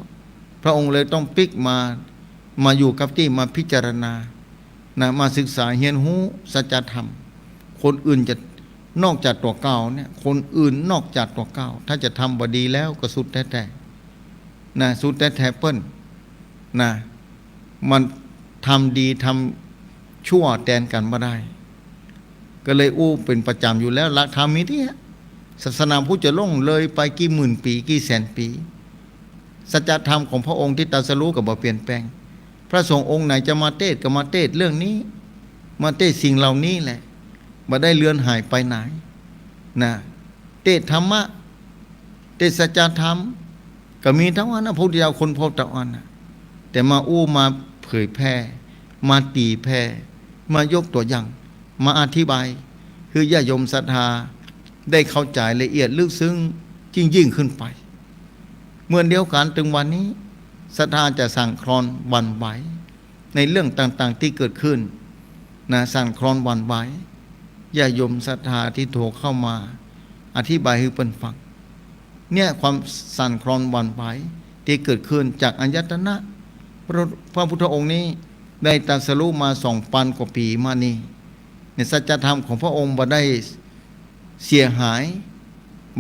พระองค์เลยต้องปิ๊กมา มาอยู่กับตี้ มาพิจารณา นะ มาศึกษาเฮียนฮู้สัจธรรม คนอื่นจะ นอกจากตั๋วเก่าเนี่ย คนอื่นนอกจากตั๋วเก่า ถ้าจะทำบ่ดีแล้วก็สุดแต๊ๆ นะ สุดแต๊ๆ เปิ้น นะ มันทำดีทำชั่วแตนกั๋นบ่ได้ ก็เลยอู้เป๋นประจ๋ำอยู่แล้ว หลักธรรมมีเตี้ย ศาสนาพุทธจะล่วงเลยไปกี่หมื่นปี๋ กี่แสนปี๋ สัจธรรมของพระองค์ตี้ตรัสรู้ก็บ่เปลี่ยนแปลง พระสงฆ์องค์ไหนจะมาเตสน์ก็มาเตสน์เรื่องนี้ มาเตสน์สิ่งเหล่านี้แหละ บ่ได้เลือนหายไปไหน นะ เตสน์ธรรมะ เตสน์สัจธรรม ก็มีเต้าอั้นนะ พระพุทธเจ้าค้นพบเต้าอั้นนะ แต่มาอู้มาเผยแผ่ มาตี๋แผ่ มายกตั๋วอย่าง มาอธิบาย หื้อญาติโยมศรัทธาได้เข้าใจ๋ละเอียดลึกซึ้งยิ่งๆ ขึ้นไป เหมือนเดียวกั๋น ตึงวันนี้ ศรัทธาจะสั่นคลอนหวั่นไหว ในเรื่องต่างๆ ตี้เกิดขึ้น นะ สั่นคลอนหวั่นไหว ญาติโยมศรัทธาตี้โทรเข้ามา อธิบายหื้อเปิ้นฟัง เนี่ย ความสั่นคลอนหวั่นไหวตี้เกิดขึ้นจากอายตนะ พระ พระพุทธองค์นี้ได้ตรัสรู้มาสองปันกว่าปี๋มานี่ ในสัจธรรมของพระองค์บ่ได้เสียหาย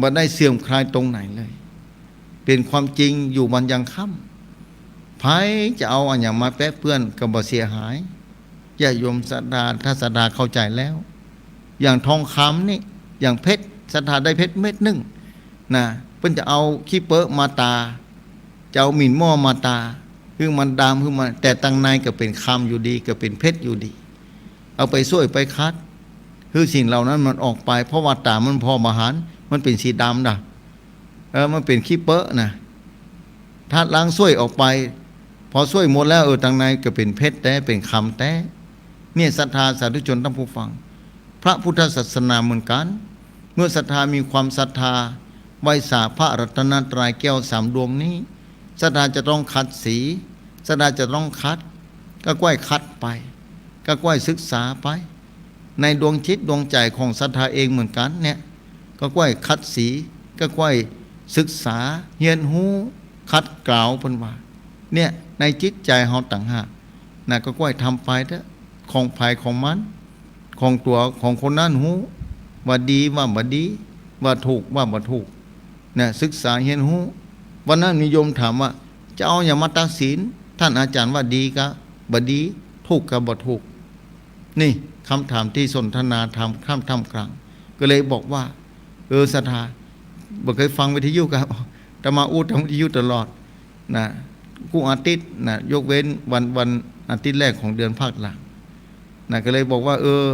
บ่ได้เสื่อมคลายตรงไหนเลย เป๋นความจริงอยู่วันยังค่ำ ใผจะเอาอะหยังมาแปะเปื้อนก็บ่เสียหาย ญาติโยมศรัทธา ถ้าศรัทธาเข้าใจ๋แล้ว อย่างทองคำนี่ อย่างเพชร ศรัทธาได้เพชรเม็ดนึ่ง นะ เปิ้นจะเอาขี้เป๊อะมาตา จะเอาหมิ่นหม้อมาตา หื้อมันดำ หื้อมัน แต่ตังในก็เป๋นคำอยู่ดี ก็เป๋นเพชรอยู่ดี เอาไปส้วยไปขัด หื้อสิ่งเหล่านั้นมันออกไป เพราะว่าต๋ามมันผ่อบ่หัน มันเป๋นสีดำนะ เออ มันเป๋นขี้เป๊อะนะ ถ้าล้างส้วยออกไป พอส้วยหมดแล้ว เออ ตังในก็เป๋นเพชรแต๊ เป๋นคำแต๊ เนี่ย ศรัทธาสาธุชนท่านผู้ฟัง พระพุทธศาสนาเหมือนกั๋น เมื่อศรัทธามีความศรัทธา ไหว้สาพระรัตนตรัยแก้วสามดวงนี้ ศรัทธาจะต้องขัดสี ศรัทธาจะต้องขัด ก็ก้อยขัดไป ก็ก้อยศึกษาไป ในดวงจิตดวงใจ๋ของศรัทธาเองเหมือนกั๋นเนี่ย ก็ก้อยขัดสี ก็ก้อยศึกษา เฮียนฮู้ ขัดเกลา เปิ้นว่า เนี่ย ในจิตใจ๋เฮาต่างหาก นะ ก็ก้อยทำไปเต๊อะ ของใผของมัน ของตั๋วของคนนั้นฮู้ ว่าดีว่าบ่ดี ว่าถูกว่าบ่ถูก นะ ศึกษาเฮียนฮู้ วันนั้นมีโยมถามว่า จะเอาอะหยังมาตัดสิน ท่านอาจ๋ารย์ว่าดีกาบ่ดี ถูกกาบ่ถูก นี่กำถามตี้สนทนาธรรมค่ำท่ามกลาง ก็เลยบอกว่า เออ ศรัทธา บ่เกยฟังวิทยุกา อาตมาอู้ตางวิทยุตลอด นะ กู้อาทิตย์นะ ยกเว้นวัน วันอาทิตย์แรกของเดือนภาคหลังนะ ก็เลยบอกว่า เออ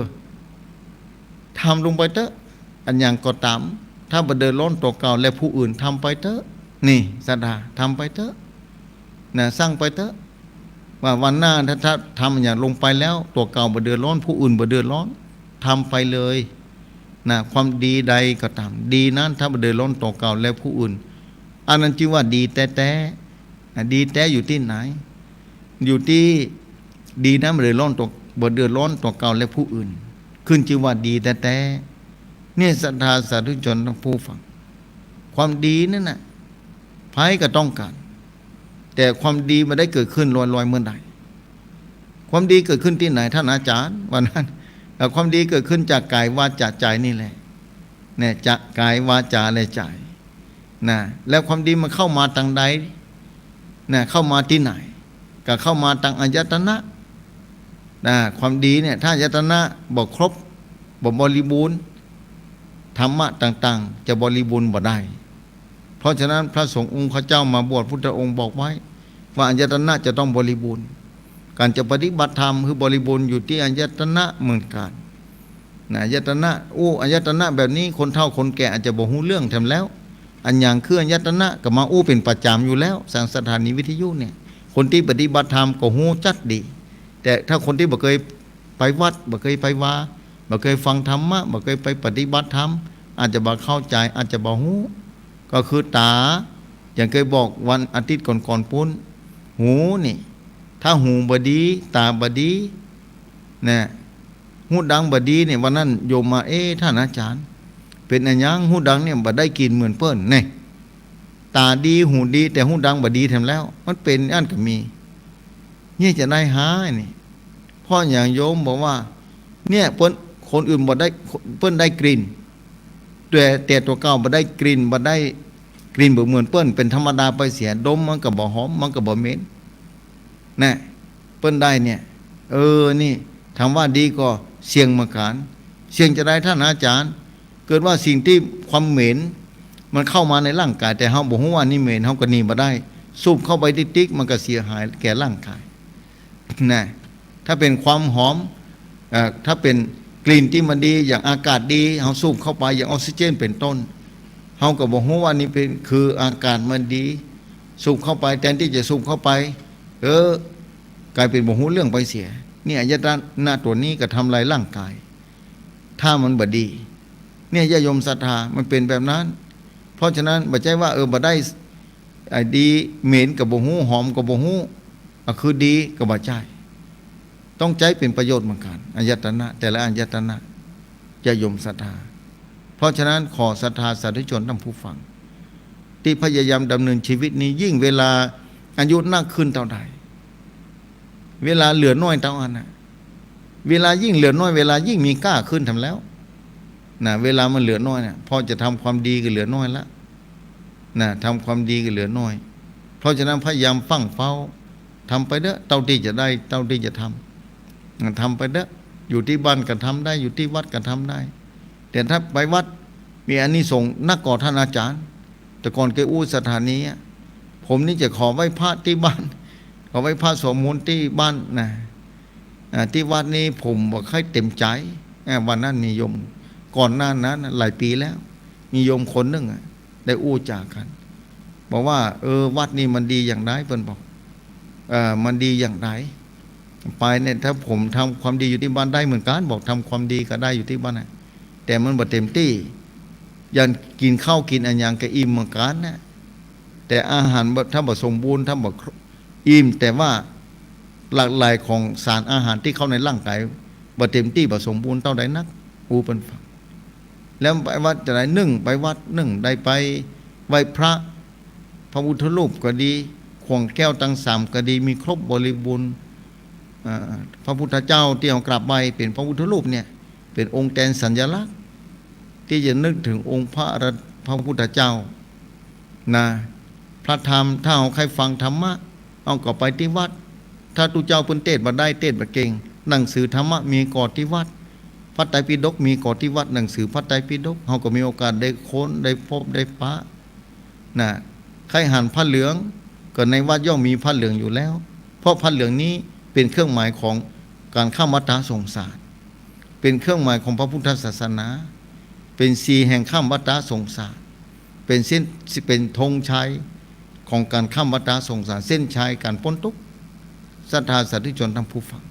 ทำลงไปเต๊อะ อันหยังก็ต๋าม ถ้าบ่เดือดร้อนตั๋วเก่าและผู้อื่น ทำไปเต๊อะ นี่ศรัทธา ทำไปเต๊อะนะ สั่งไปเต๊อะ ว่าวันหน้าถ้า ถ้าทำอันหยังลงไปแล้ว ตั๋วเก่าบ่เดือดร้อน ผู้อื่นบ่เดือดร้อน ทำไปเลยนะ ความดีใดก็ต๋าม ดีนั้นถ้าบ่เดือดร้อนตั๋วเก่าและผู้อื่น อันนั้นจื้อว่าดีแต๊ๆ นะ ดีแต๊อยู่ตี้ไหน อยู่ตี้ดีนั้นบ่เดือดร้อนตั๋ว บ่เดือดร้อนตั๋วเก่าและผู้อื่น ขึ้นจื้อว่าดีแต๊ๆ เนี่ยศรัทธาสาธุชนท่านผู้ฟัง ความดีนั่นน่ะ ใผก็ต้องก๋าน แต่ความดีบ่ได้เกิดขึ้นลอยๆ เมื่อใด ความดีเกิดขึ้นตี้ไหนท่านอาจารย์ ว่านั้น เอ่อ ความดีเกิดขึ้นจากกาย วาจา ใจนี่แหละ เนี่ย จากกาย วาจา และใจนะ แล้วความดีมันเข้ามาตางใดนะ เข้ามาตี้ไหน ก็เข้ามาตางอายตนะนะ ความดีเนี่ย ถ้าอายตนะบ่ครบ บ่บริบูรณ์ ธรรมะต่างๆ จะบริบูรณ์บ่ได้ เพราะฉะนั้นพระสงฆ์องค์ข้าเจ้ามาบวช พุทธองค์บอกไว้ว่าอายตนะจะต้องบริบูรณ์ ก๋านจะปฏิบัติธรรมหื้อบริบูรณ์อยู่ตี้อายตนะเหมือนกั๋นนะ อายตนะ อู้ อายตนะแบบนี้ คนเฒ่าคนแก่อาจจะบ่ฮู้เรื่องแถมแล้ว อันหยังคืออายตนะก็มาอู้เป๋นประจ๋ำอยู่แล้ว สังสถานีวิทยุเนี่ย คนตี้ปฏิบัติธรรมก็ฮู้จักดี แต่ถ้าคนตี้บ่เกยไปวัด บ่เกยไปวา บ่เกยฟังธรรมะ บ่เกยไปปฏิบัติธรรม อาจจะบ่เข้าใจ๋ อาจจะบ่ฮู้ ก็คือต๋า อย่างเกยบอกวันอาทิตย์ก่อนๆ ปู๊น หูนี่ ถ้าหูบ่ดี ต๋าบ่ดีนะ ฮูดังบ่ดีเนี่ย วันนั้นโยมมา เอ๊ะ ท่านอาจารย์ เป๋นอะหยังฮูดังเนี่ยบ่ได้กลิ่นเหมือนเปิ้นเนี่ย ต๋าดี หูดี แต่ฮูดังบ่ดีแถมแล้ว มันเป๋นอั้นก็มี เนี่ยจะได้หายนี่ เพราะอย่างโยมบอกว่า เนี่ย เปิ้น คนอื่นบ่ได้ เปิ้นได้กลิ่น แต่ แต่ตั๋วเก่าบ่ได้กลิ่น บ่ได้กลิ่นบ่เหมือนเปิ้น เป๋นธรรมดาไปเสีย ดมมันก็บ่หอม มันก็บ่เหม็น นะ เปิ้นได้เนี่ย เออ นี่ ถามว่าดีก็เสี่ยงเหมือนกั๋น เสี่ยงจะได้ท่านอาจารย์ เกิดว่าสิ่งตี้ความเหม็นมันเข้ามาในร่างกาย แต่เฮาบ่ฮู้ว่านี่เหม็น เฮาก็หนีบ่ได้ สูบเข้าไปติ๊กๆ มันก็เสียหายแก่ร่างกาย นะ ถ้าเป๋นความหอม เอ่อ ถ้าเป๋นกลิ่นตี้มันดี อย่างอากาศดี เฮาสูบเข้าไป อย่างออกซิเจนเป๋นต้น เฮาก็บ่ฮู้ว่านี่เป๋น คืออากาศมันดี สูบเข้าไป แทนตี้จะสูบเข้าไป เออ ก๋ายเป๋นบ่ฮู้เรื่องไปเสีย นี่อายตนะตั๋วนี้ก็ทำลายร่างกาย ถ้ามันบ่ดี เนี่ย ญาติโยมศรัทธา มันเป๋นแบบนั้น เพราะฉะนั้นบ่ใจ้ว่า เออ บ่ได้ ไอ้ดี เหม็นก็บ่ฮู้ หอมก็บ่ฮู้ อะ คือดีก็บ่ใจ้ ต้องใจ๊เป๋นประโยชน์เหมือนกั๋น อายตนะ แต่ละอายตนะ ญาติโยมศรัทธา เพราะฉะนั้นขอศรัทธาสาธุชนท่านผู้ฟัง ตี้พยายามดำเนินชีวิตนี้ ยิ่งเวลาอายุนักขึ้นเต้าใด เวลาเหลือน้อยเต้าอั้นน่ะ เวลายิ่งเหลือน้อย เวลายิ่งมีก้าขึ้นแถมแล้ว นะ เวลามันเหลือน้อยเนี่ย พอจะทำความดีก็เหลือน้อยละ นะ ทำความดีก็เหลือน้อย เพราะฉะนั้นพยายามฟั่งเฟ้า ทำไปเต๊อะ เต้าตี้จะได้ เต้าตี้จะทำ นะ ทำไปเต๊อะ อยู่ตี้บ้านก็ทำได้ อยู่ตี้วัดก็ทำได้ แต่ถ้าไปวัด มีอานิสงส์นักก่อท่านอาจารย์ แต่ก่อนเกยอู้สถานีอะ ผมนี่จะขอไหว้พระตี้บ้าน ขอไหว้พระสวดมนต์ตี้บ้านนะ อ่า ตี้วัดนี่ผมบ่ค่อยเต็มใจ๋ อ่า วันนั้นมีโยม ก่อนหน้านั้นน่ะ หลายปี๋แล้ว มีโยมคนนึ่งอะ ได้อู้จ๋ากั๋น บอกว่า เออ วัดนี่มันดีอย่างใด เปิ้นบอก เอ่อ มันดีอย่างใด ไปเนี่ย ถ้าผมทำความดีอยู่ตี้บ้านได้เหมือนกั๋น บอกทำความดีก็ได้อยู่ตี้บ้านน่ะ แต่มันบ่เต็มตี้ อย่างกิ๋นข้าวกิ๋นอะหยังก็อิ่มเหมือนกั๋นน่ะ แต่อาหารบ่ ถ้าบ่สมบูรณ์ ถ้าบ่ครบ อิ่ม แต่ว่าหลากหลายของสารอาหารตี้เข้าในร่างกายบ่เต็มตี้ บ่สมบูรณ์เต้าใดนัก อู้เปิ้นฟัง แล้วไปวัดจะได้ นึ่ง ไปวัด นึ่ง ได้ไปไหว้พระ พระพุทธรูปก็ดี ข่วงแก้วตังสามก็ดี มีครบบริบูรณ์ อ่า พระพุทธเจ้าตี้เฮากราบไหว้เป๋นพระพุทธรูปเนี่ย เป๋นองค์แตนสัญลักษณ์ ตี้จะนึกเถิงองค์พระรัต- พระพุทธเจ้า นะ พระธรรม ถ้าเฮาใค่ฟังธรรมะ เฮาก็ไปตี้วัด ถ้าตุ๊เจ้าเปิ้นเตสน์บ่ได้ เตสน์บ่เก่ง หนังสือธรรมะมีก่อตี้วัด พระไตรปิฎกมีก่อตี้วัด หนังสือพระไตรปิฎก เฮาก็มีโอกาสได้ค้น ได้พบ ได้ปะ นะ ใค่หันผ้าเหลือง ก็ในวัตรย่อมมีผ้าเหลืองอยู่แล้ว เพราะผ้าเหลืองนี้เป๋นเครื่องหมายของก๋านข้ามวัฏฏะสงสาร เป๋นเครื่องหมายของพระพุทธศาสนา เป๋นสีแห่งข้ามวัฏฏะสงสาร เป๋นเส้น เป๋นธงชัยของก๋านข้ามวัฏฏะสงสาร เส้นชัยก๋านป๊นตุ๊กข์ ศรัทธาสาธุชนท่านผู้ฟัง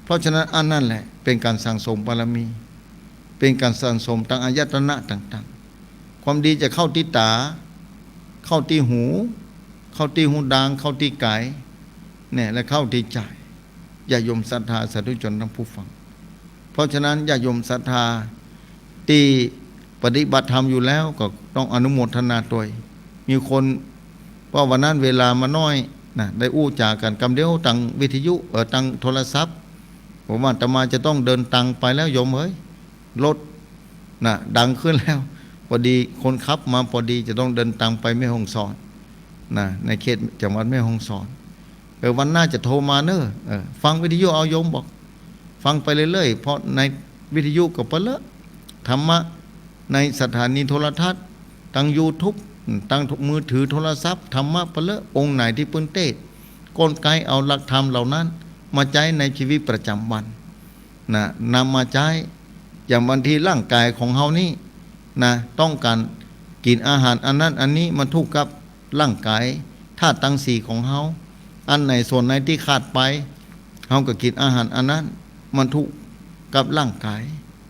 เพราะฉะนั้นอันนั้นแหละเป๋นก๋านสั่งสมบารมี เป๋นก๋านสั่งสมตางอายตนะต่างๆ ความดีจะเข้าตี้ต๋า เข้าตี้หู เข้าตี้ฮูดาง เข้าตี้ก๋าย เนี่ย และเข้าตี้ใจ๋ ญาติโยมศรัทธาสาธุชนท่านผู้ฟัง เพราะฉะนั้นญาติโยมศรัทธาตี้ปฏิบัติธรรมอยู่แล้วก็ต้องอนุโมทนาตวย มีคน เพราะวันนั้นเวลามาน้อยนะ ได้อู้จ๋ากั๋นกำเดียวตางวิทยุ เอ่อ ตางโทรศัพท์ ผมว่าอาตมาจะต้องเดินตางไปแล้วโยมเอ๋ย รถนะดังขึ้นแล้ว พอดีคนขับมาพอดีจะต้องเดินตางไปแม่ฮ่องสอนนะ ในเขตจังหวัดแม่ฮ่องสอน เออ วันหน้าจะโทรมาเน่อ เออ ฟังวิทยุเอาโยมบอก ฟังไปเรื่อยๆ เพราะในวิทยุก็ปะเลอะ ธรรมะในสถานีโทรทัศน์ ตางยูทูบ ตางมือถือโทรศัพท์ ธรรมะปะเลอะ องค์ไหนตี้เปิ้นเตศน์ ก้นไกเอาหลักธรรมเหล่านั้นมาใจ๊ในชีวิตประจ๋ำวัน นะ นำมาใจ๊ อย่างบางทีร่างก๋ายของเฮานี่นะ ต้องก๋านกิ๋นอาหารอันนั้นอันนี้ มันถูกกับร่างก๋าย ธาตุตังสี่ของเฮา อันไหนส่วนไหนตี้ขาดไป เฮาก็กิ๋นอาหารอันนั้น มันถูกกับร่างก๋าย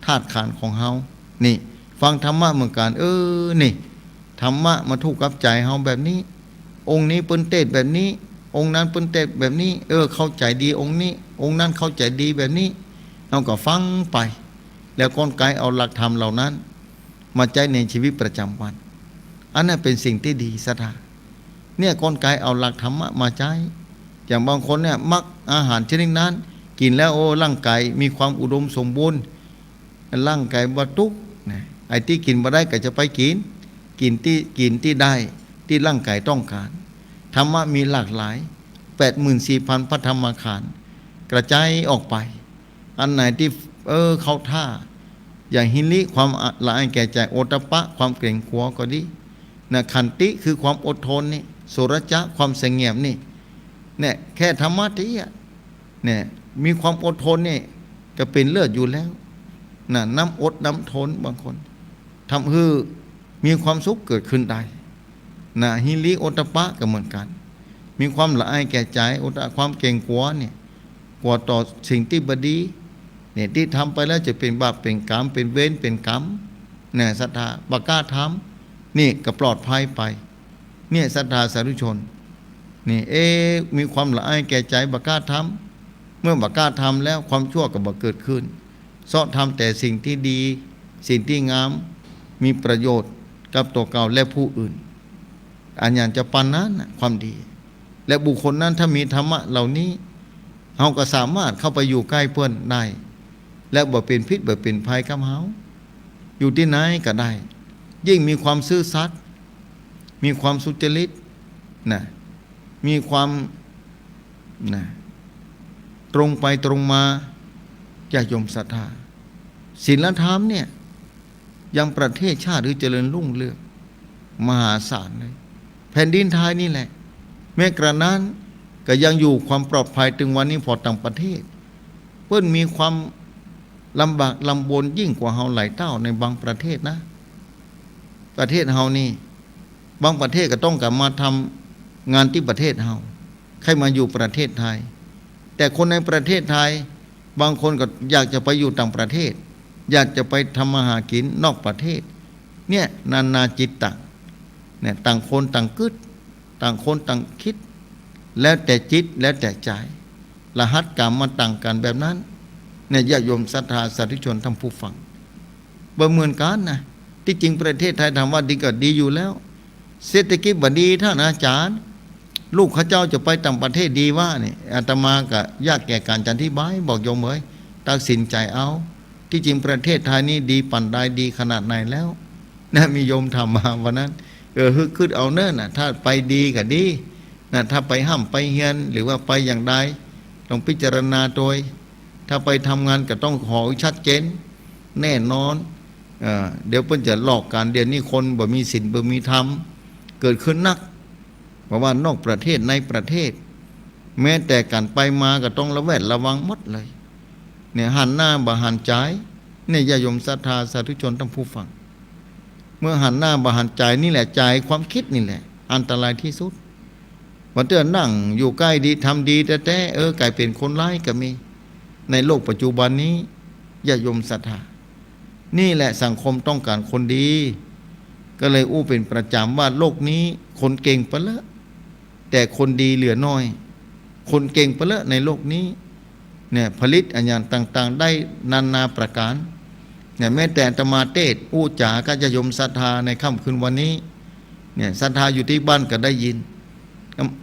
ธาตุขันธ์ของเฮา นี่ ฟังธรรมะเหมือนกั๋น เออ นี่ ธรรมะมาถูกกับใจ๋เฮาแบบนี้ องค์นี้เปิ้นเตศน์แบบนี้ องค์นั้นเปิ้นเตศน์แบบนี้ เออ เข้าใจ๋ดีองค์นี้ องค์นั้นเข้าใจ๋ดีแบบนี้ เฮาก็ฟังไป แล้วก้นไกเอาหลักธรรมเหล่านั้นมาใจ๊ในชีวิตประจ๋ำวัน อันนั้นเป๋นสิ่งตี้ดีศรัทธา เนี่ย ก้นไกเอาหลักธรรมะมาใจ๊ อย่างบางคนเนี่ย มักอาหารชนิดนั้น กิ๋นแล้ว โอ้ ร่างก๋ายมีความอุดมสมบูรณ์ ร่างก๋ายบ่ตุ๊กข์นะ ไอ้ตี้กิ๋นบ่ได้ก็จะไปกิ๋น กิ๋นตี้ กิ๋นตี้ได้ ตี้ร่างก๋ายต้องก๋าน ธรรมะมีหลากหลาย แปดหมื่นสี่พันพระธรรมขันธ์ กระจายออกไป อันไหนตี้ เออ เข้าท่า อย่างหิริ ความละอายแก่ใจ๋ โอตตัปปะ ความเกรงกลัวก็ดีนะ ขันติ คือความอดทนนี่ สุรจะ ความสงบนี่ เนี่ย แค่ธรรมะตี้อะ เนี่ย มีความอดทนนี่ก็เป๋นเลิศอยู่แล้วนะ น้ำอดน้ำทน บางคนทำหื้อมีความสุขเกิดขึ้นได้นะ หิริโอตตัปปะก็เหมือนกั๋น มีความละอายแก่ใจ๋ โอตตัปปะ ความเกรงกลัวเนี่ย กลัวต่อสิ่งตี้บ่ดี เนี่ย ตี้ทำไปแล้วจะเป๋นบาปเป๋นก๋รรม เป๋นเวรเป๋นก๋รรม เนี่ย ศรัทธา บ่กล้าทำ นี่ก็ปลอดภัยไป เนี่ย ศรัทธาสาธุชน นี่ เอ๊ะ มีความละอายแก่ใจ๋ บ่กล้าทำ เมื่อบ่กล้าทำแล้ว ความชั่วก็บ่เกิดขึ้น เซาะทำแต่สิ่งตี้ดี สิ่งตี้งาม มีประโยชน์กับตั๋วเก่าและผู้อื่น อันหยังจะปานนั้นนะ ความดี และบุคคลนั้นถ้ามีธรรมะเหล่านี้ เฮาก็สามารถเข้าไปอยู่ใก้เปิ้นได้ และบ่เป๋นพิษบ่เป๋นภัยกับเฮา อยู่ตี้ไหนก็ได้ ยิ่งมีความซื่อสัตย์ มีความสุจริตนะ มีความนะ ตรงไปตรงมา ญาติโยมศรัทธา ศีลธรรมเนี่ย ยังประเทศชาติหื้อเจริญรุ่งเรืองมหาศาลเลย แผ่นดินไทยนี่แหละ แม้กระนั้นก็ยังอยู่ความปลอดภัยตึงวันนี้ ผ่อต่างประเทศ เปิ้นมีความลำบากลำบนยิ่งกว่าเฮาหลายเต้าในบางประเทศนะ ประเทศเฮานี่ บางประเทศก็ต้องก๋านมาทำงานตี้ประเทศเฮา ใค่มาอยู่ประเทศไทย แต่คนในประเทศไทย บางคนก็อยากจะไปอยู่ต่างประเทศ อยากจะไปทำมาหากิ๋นนอกประเทศ เนี่ย นานาจิตตัง เนี่ย ต่างคนต่างกึ๊ด ต่างคนต่างกึ๊ด แล้วแต่จิต แล้วแต่ใจ๋ รหัสก๋รรมมันต่างกั๋นแบบนั้น เนี่ย ญาติโยมศรัทธาสาธุชนท่านผู้ฟัง บ่เหมือนกั๋นนะ ตี้จริงประเทศไทยถามว่าดีก็ดีอยู่แล้ว เศรษฐกิจบ่ดีท่านอาจารย์ ลูกข้าเจ้าจะไปต่างประเทศดีวะนี่ อาตมาก็ยากแก่ก๋านจะอธิบาย บอกโยมเอ๋ย ตัดสินใจ๋เอา ตี้จริงประเทศไทยนี่ดีป่านใด ดีขนาดไหนแล้วนะ มีโยมถามมาวันนั้น เออ หื้อกึ๊ดเอาเน่อนะ ถ้าไปดีก็ดีนะ ถ้าไปฮ่ำไปเฮียน หรือว่าไปอย่างใด ต้องพิจารณาตวย ถ้าไปทำงานก็ต้องขอชัดเจน แน่นอน เอ่อ เดี๋ยวเปิ้นจะหลอกกั๋น เดี๋ยวนี้คนบ่มีศีลบ่มีธรรมเกิดขึ้นนัก บ่ว่านอกประเทศในประเทศ แม้แต่ก๋านไปมาก็ต้องระแวดระวังหมดเลย เนี่ยหันหน้าบ่หันจาย เนี่ยญาติโยมศรัทธาสาธุชนท่านผู้ฟัง เมื่อหันหน้าบ่หันจายนี่แหละ จายความคิดนี่แหละ อันตรายที่สุด บ่าเตื้อนั่งอยู่ใก้ดีทำดีแต๊ๆ เออ ก๋ายเป๋นคนร้ายก็มี ในโลกปัจจุบันนี้ ญาติโยมศรัทธา นี่แหละสังคมต้องก๋านคนดี ก็เลยอู้เป๋นประจ๋ำว่าโลกนี้คนเก่งปะเลอะ แต่คนดีเหลือน้อย คนเก่งปะเลอะในโลกนี้ เนี่ยผลิตอะหยังต่างๆ ได้นานาประก๋าน เนี่ยแม้แต่อาตมาเตสน์อู้จ๋ากับญาติโยมศรัทธาในค่ำคืนวันนี้ เนี่ยศรัทธาอยู่ตี้บ้านก็ได้ยิน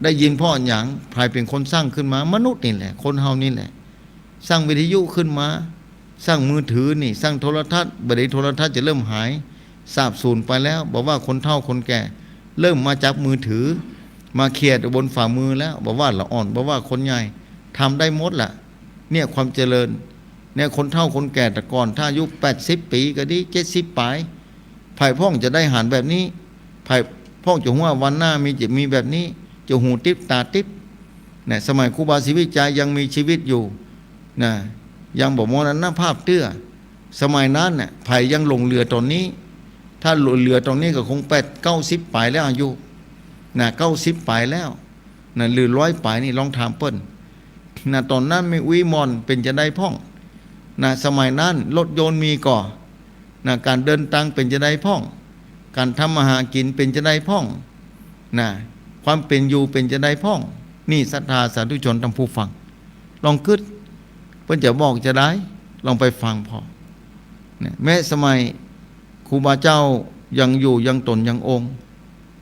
ได้ยินเพราะหยัง ใผเป๋นคนสร้างขึ้นมา มนุษย์นี่แหละ คนเฮานี่แหละ สร้างวิทยุขึ้นมา สร้างมือถือนี่ สร้างโทรทัศน์ บ่าเดี่ยวโทรทัศน์จะเริ่มหายสาบสูญไปแล้ว บ่าว่าคนเฒ่าคนแก่ เริ่มมาจับมือถือ มาเขียนบนฝ่ามือแล้ว บ่าว่าละอ่อน บ่าว่าคนใหญ่ ทำได้หมดละ เนี่ยความเจริญ เนี่ยคนเฒ่าคนแก่แต่ก่อน ถ้าอายุแปดสิบปี๋ก็ดี เจ็ดสิบป๋าย ใผพ่องจะได้หันแบบนี้ ใผพ่องจะฮู้ว่าวันหน้ามี จะมีแบบนี้ จะหูติ๊บต๋าติ๊บ เนี่ยสมัยครูบาศรีวิชัยยังมีชีวิตอยู่นะ ยังบ่มรณภาพเตื้อ สมัยนั้นน่ะ ใผยังหลงเหลือต๋อนนี้ ถ้าหลงเหลือต๋อนนี้ก็คงแปดเก้าสิบป๋ายแล้วอายุนะ เก้าสิบป๋ายแล้วนะ หรือร้อยป๋ายนี่ ลองถามเปิ้นนะ ต๋อนนั้นมีอุ้ยม่อนเป๋นจาใดพ่องนะ สมัยนั้นรถยนต์มีก่อ นะ ก๋านเดินตางเป๋นจาใดพ่อง ก๋านทำมาหากิ๋นเป๋นจาใดพ่อง นะ ความเป๋นอยู่เป๋นจาใดพ่อง นี่ศรัทธาสาธุชนท่านผู้ฟัง ลองกึ๊ด เปิ้นจะบอกจาใด ลองไปฟังผ่อ นะ แม้สมัยครูบาเจ้ายังอยู่ยังต๋นยังองค์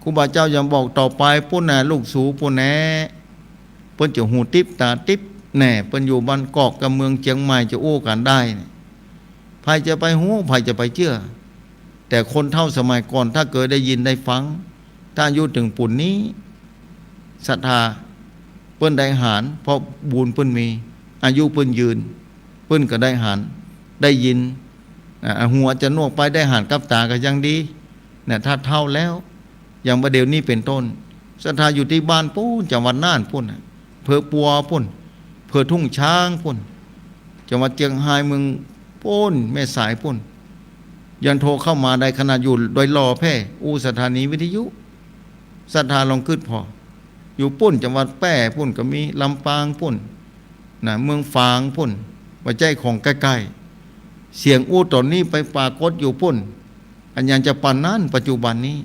ครูบาเจ้ายังบอกต่อไปปู้นแหน่ ลูกสูปู้นแหน่ เปิ้นจะหูติ๊บต๋าติ๊บแหน่ เปิ้นอยู่บ้านกอกกับเมืองเจียงใหม่จะอู้กั๋นได้ ใผจะไปฮู้ ใผจะไปเจื้อ แต่คนเฒ่าสมัยก่อนถ้าเกยได้ยินได้ฟัง ถ้าอายุเถิงปูนนี้ ศรัทธา เปิ้นได้หัน เพราะบุญเปิ้นมี อายุเปิ้นยืน เปิ้นก็ได้หัน ได้ยิน อ่า หูอาจจะหนวกไป ได้หันกับต๋าก็ยังดี เนี่ย ถ้าเฒ่าแล้ว อย่างบ่าเดี่ยวนี้เป๋นต้น ศรัทธาอยู่ตี้บ้านปู้น จังหวัดน่านปู้นน่ะ อำเภอปัวปู้น อำเภอทุ่งช้างปู้น จังหวัดเจียงฮาย เมืองปู้น แม่สายปู้น ยังโทรเข้ามาได้ ขนาดอยู่ดอยหล่อแพ่ อู้สถานีวิทยุ ศรัทธาลองกึ๊ดผ่อ อยู่ปู้น จังหวัดแป้ปู้นก็มี ลำปางปู้น นะ เมืองฝางปู้น บ่ใจ้ของใก้ๆ เสียงอู้ต๋อนนี้ไปปรากฏอยู่ปู้น อันยังจะปานนั้นปัจจุบันนี้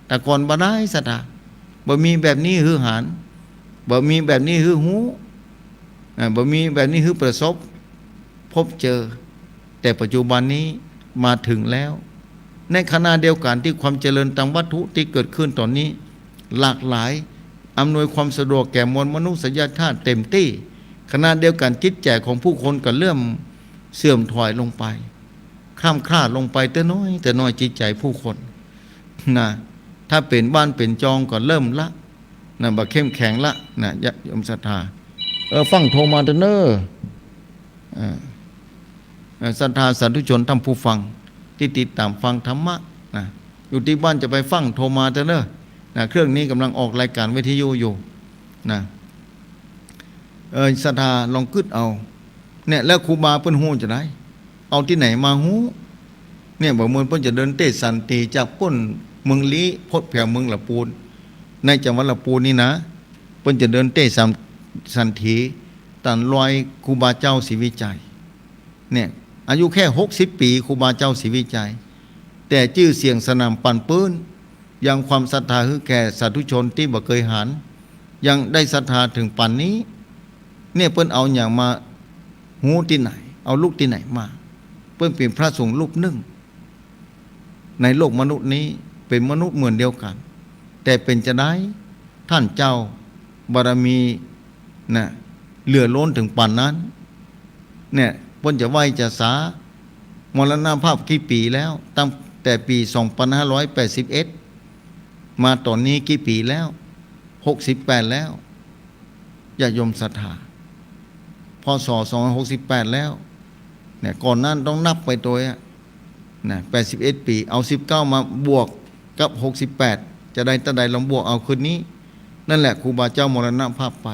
แต่ก่อนบ่ได้ศรัทธา บ่มีแบบนี้หื้อหัน บ่มีแบบนี้หื้อฮู้ อ่า บ่มีแบบนี้หื้อประสบ พบเจอ แต่ปัจจุบันนี้มาเถิงแล้ว ในขณะเดียวกั๋นตี้ความเจริญตางวัตถุตี้เกิดขึ้นต๋อนนี้ หลากหลาย อำนวยความสะดวกแก่มวลมนุษยชาติเต็มตี้ ขณะเดียวกั๋นจิตใจ๋ของผู้คนก็เริ่มเสื่อมถอยลงไป คร่ำคร่าลงไปเตื้อน้อยเตื้อน้อย จิตใจ๋ผู้คน นะ ถ้าเป๋นบ้านเป๋นจองก็เริ่มละ นะ บ่เข้มแข็งละ นะ ญาติโยมศรัทธา เออ ฟั่งโทรมาเต๊อะเน่อ เออ เออ ศรัทธาสาธุชนท่านผู้ฟัง ตี้ติดต๋ามฟังธรรมะ นะ อยู่ตี้บ้านจะไปฟั่งโทรมาเต๊อะเน่อ นะ เครื่องนี้ก่ำลังออกรายก๋านวิทยุอยู่ นะ เออ ศรัทธาลองกึ๊ดเอา เนี่ย แล้วครูบาเปิ้นฮู้จาใด เอาตี้ไหนมาฮู้ เนี่ย บ่าเมินเปิ้นจะเดินเตสน์สันถีจากปู้นเมืองลี้ พดแผวเมืองละปูน ในจังหวัดละปูนนี่นะ เปิ้นจะเดินเตสน์สัน สันถีต๋ามรอยครูบาเจ้าศรีวิชัย เนี่ย อายุแค่หกสิบปี๋ ครูบาเจ้าศรีวิชัย แต่จื้อเสียงสนั่นปั่นปื้น ยังความศรัทธาหื้อแก่สาธุชนตี้บ่เกยหัน ยังได้ศรัทธาเถิงป่านนี้ เนี่ย เปิ้นเอาหยังมาฮู้ตี้ไหน เอาลุกตี้ไหนมา เปิ้นเป๋นพระสงฆ์รูปนึ่ง ในโลกมนุษย์นี้ เป๋นมนุษย์เหมือนเดียวกั๋น แต่เป๋นจาใด ต้านเจ้าบารมี นะ เหลือล้นเถิงป่านนั้น เนี่ย เปิ้นจะไหว้จะสา มรณภาพกี่ปี๋แล้ว ตั้งแต่ปี๋สองปันห้าร้อยแปดสิบเอ็ด มาต๋อนนี้กี่ปี๋แล้ว หกสิบแปดแล้ว ญาติโยมศรัทธา พ.ศ. สองร้อยหกสิบแปดแล้ว เนี่ย ก่อนนั้นต้องนับไปตวยอะ นะ แปดสิบเอ็ดปี๋ เอาสิบเก้ามาบวกกับหกสิบแปด จะได้เต้าใด ลองบวกเอาคืนนี้ นั่นแหละ ครูบาเจ้ามรณภาพไป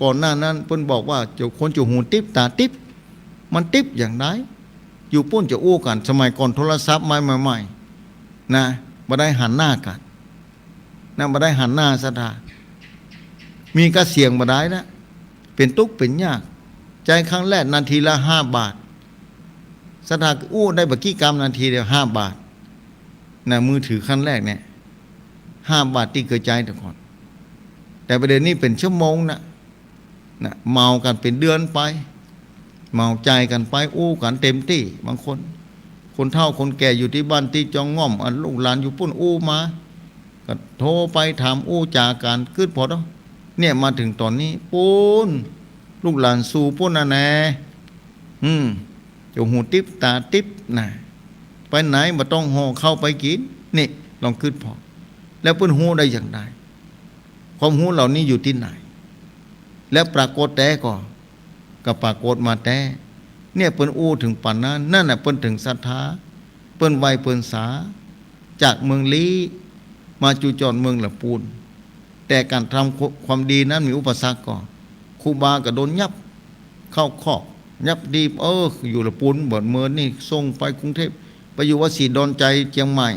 ก่อนหน้านั้นเปิ้นบอกว่าเจ้าคนเจ้าหูติ๊บต๋าติ๊บ มันติ๊บอย่างใด อยู่ปู๊นจะอู้กั๋น สมัยก่อนโทรศัพท์ใหม่ๆ นะ บ่ได้หันหน้ากั๋น นะ บ่ได้หันหน้าศรัทธา มีกระเสียงบ่ได้นะ เป๋นตุ๊กเป๋นยาก ใจ๊ครั้งแรกนาทีละห้าบาท ศรัทธาอู้ได้บ่กี่กำ นาทีเดียวห้าบาท นะ มือถือครั้งแรกเนี่ย ห้าบาทตี้เกยใจ๊แต่ก่อน แต่ประเดี๋ยวนี้เป๋นชั่วโมงนะ นะ เหมากั๋นเป๋นเดือนไป เหมาจ่ายกั๋นไป อู้กั๋นเต็มตี้ บางคน คนเฒ่าคนแก่อยู่ตี้บ้านตี้จองง่อม อันลูกหลานอยู่ปู๊นอู้มา ก็โทรไปถามอู้จ๋ากั๋นกึ๊ดพอเนาะ เนี่ยมาเถิงต๋อนนี้ปู๊น ลูกหลานสู่ปู๊นน่ะแน่ อืม เจ้าหูติ๊บต๋าติ๊บนะ ไปไหนบ่ต้องห่อข้าวไปกิ๋น นี่ลองกึ๊ดพอ แล้วเปิ้นฮู้ได้อย่างใด ความฮู้เหล่านี้อยู่ตี้ไหน และปรากฏแต๊ก่อ ก็ปรากฏมาแต๊ เนี่ยเปิ้นอู้เถิงป๋านนั้น นั่นน่ะเปิ้นเถิงศรัทธา เปิ้นไหว้เปิ้นสา จากเมืองลี้ มาจุจอดเมืองละปูน แต่ก๋านทำความดีนั้นมีอุปสรรคก่อ ครูบาก็โดนยับเข้าคอก ยับดี เออ อยู่ละปูนบ่เมินนี่ ส่งไปกรุงเทพฯ ไปอยู่วัดศรีดอนชัยเจียงใหม่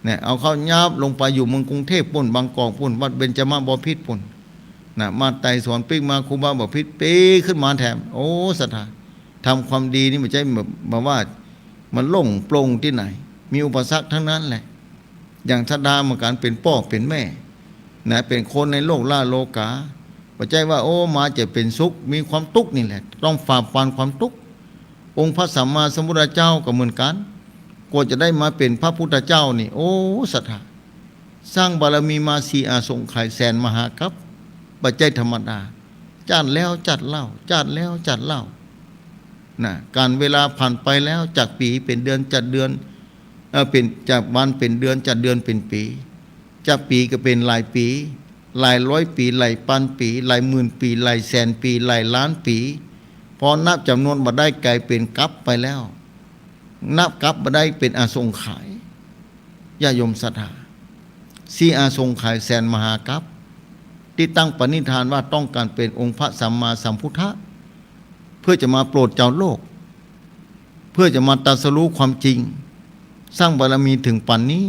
เนี่ย เอาเข้ายับลงไปอยู่เมืองกรุงเทพฯปู๊น บางกอกปู๊น วัดเบญจมบพิตรปู๊น นะ มาไต่สอนปิ๊กมาครูบาบ่ผิด ปิ๊กขึ้นมาแถม โอ้ ศรัทธา ทำความดีนี่บ่ใจ้แบบ แบบว่ามันโล่งโปร่งตี้ไหน มีอุปสรรคทั้งนั้นแหละ อย่างศรัทธาเหมือนกั๋น เป๋นป้อเป๋นแม่ นะ เป๋นคนในโลกล่าโลกา บ่ใจ้ว่า โอ้ มาจะเป๋นสุข มีความตุ๊กข์นี่แหละ ต้องฝ่าฟันความตุ๊กข์ องค์พระสัมมาสัมพุทธเจ้าก็เหมือนกั๋น กว่าจะได้มาเป๋นพระพุทธเจ้านี่ โอ้ ศรัทธา สร้างบารมีมาสี่อสงไขยแสนมหากัป บ่ใจ้ธรรมดา จัดแล้วจัดเล่า จัดแล้วจัดเล่า นะ ก๋านเวลาผ่านไปแล้ว จากปี๋เป๋นเดือน จากเดือน เอ่อ เป๋น จากวันเป๋นเดือน จากเดือนเป๋นปี๋ จากปี๋ก็เป๋นหลายปี๋ หลายร้อยปี๋ หลายปันปี๋ หลายหมื่นปี๋ หลายแสนปี๋ หลายล้านปี๋ พอนับจ๋ำนวนบ่ได้ ก๋ายเป๋นกัปไปแล้ว นับกัปบ่ได้ เป๋นอสงไขย ญาติโยมศรัทธา สี่อสงไขยแสนมหากัป ตี้ตั้งปณิธานว่าต้องก๋านเป๋นองค์พระสัมมาสัมพุทธะ เพื่อจะมาโปรดจาวโลก เพื่อจะมาตรัสรู้ความจริง สร้างบารมีเถิงปั๋นนี้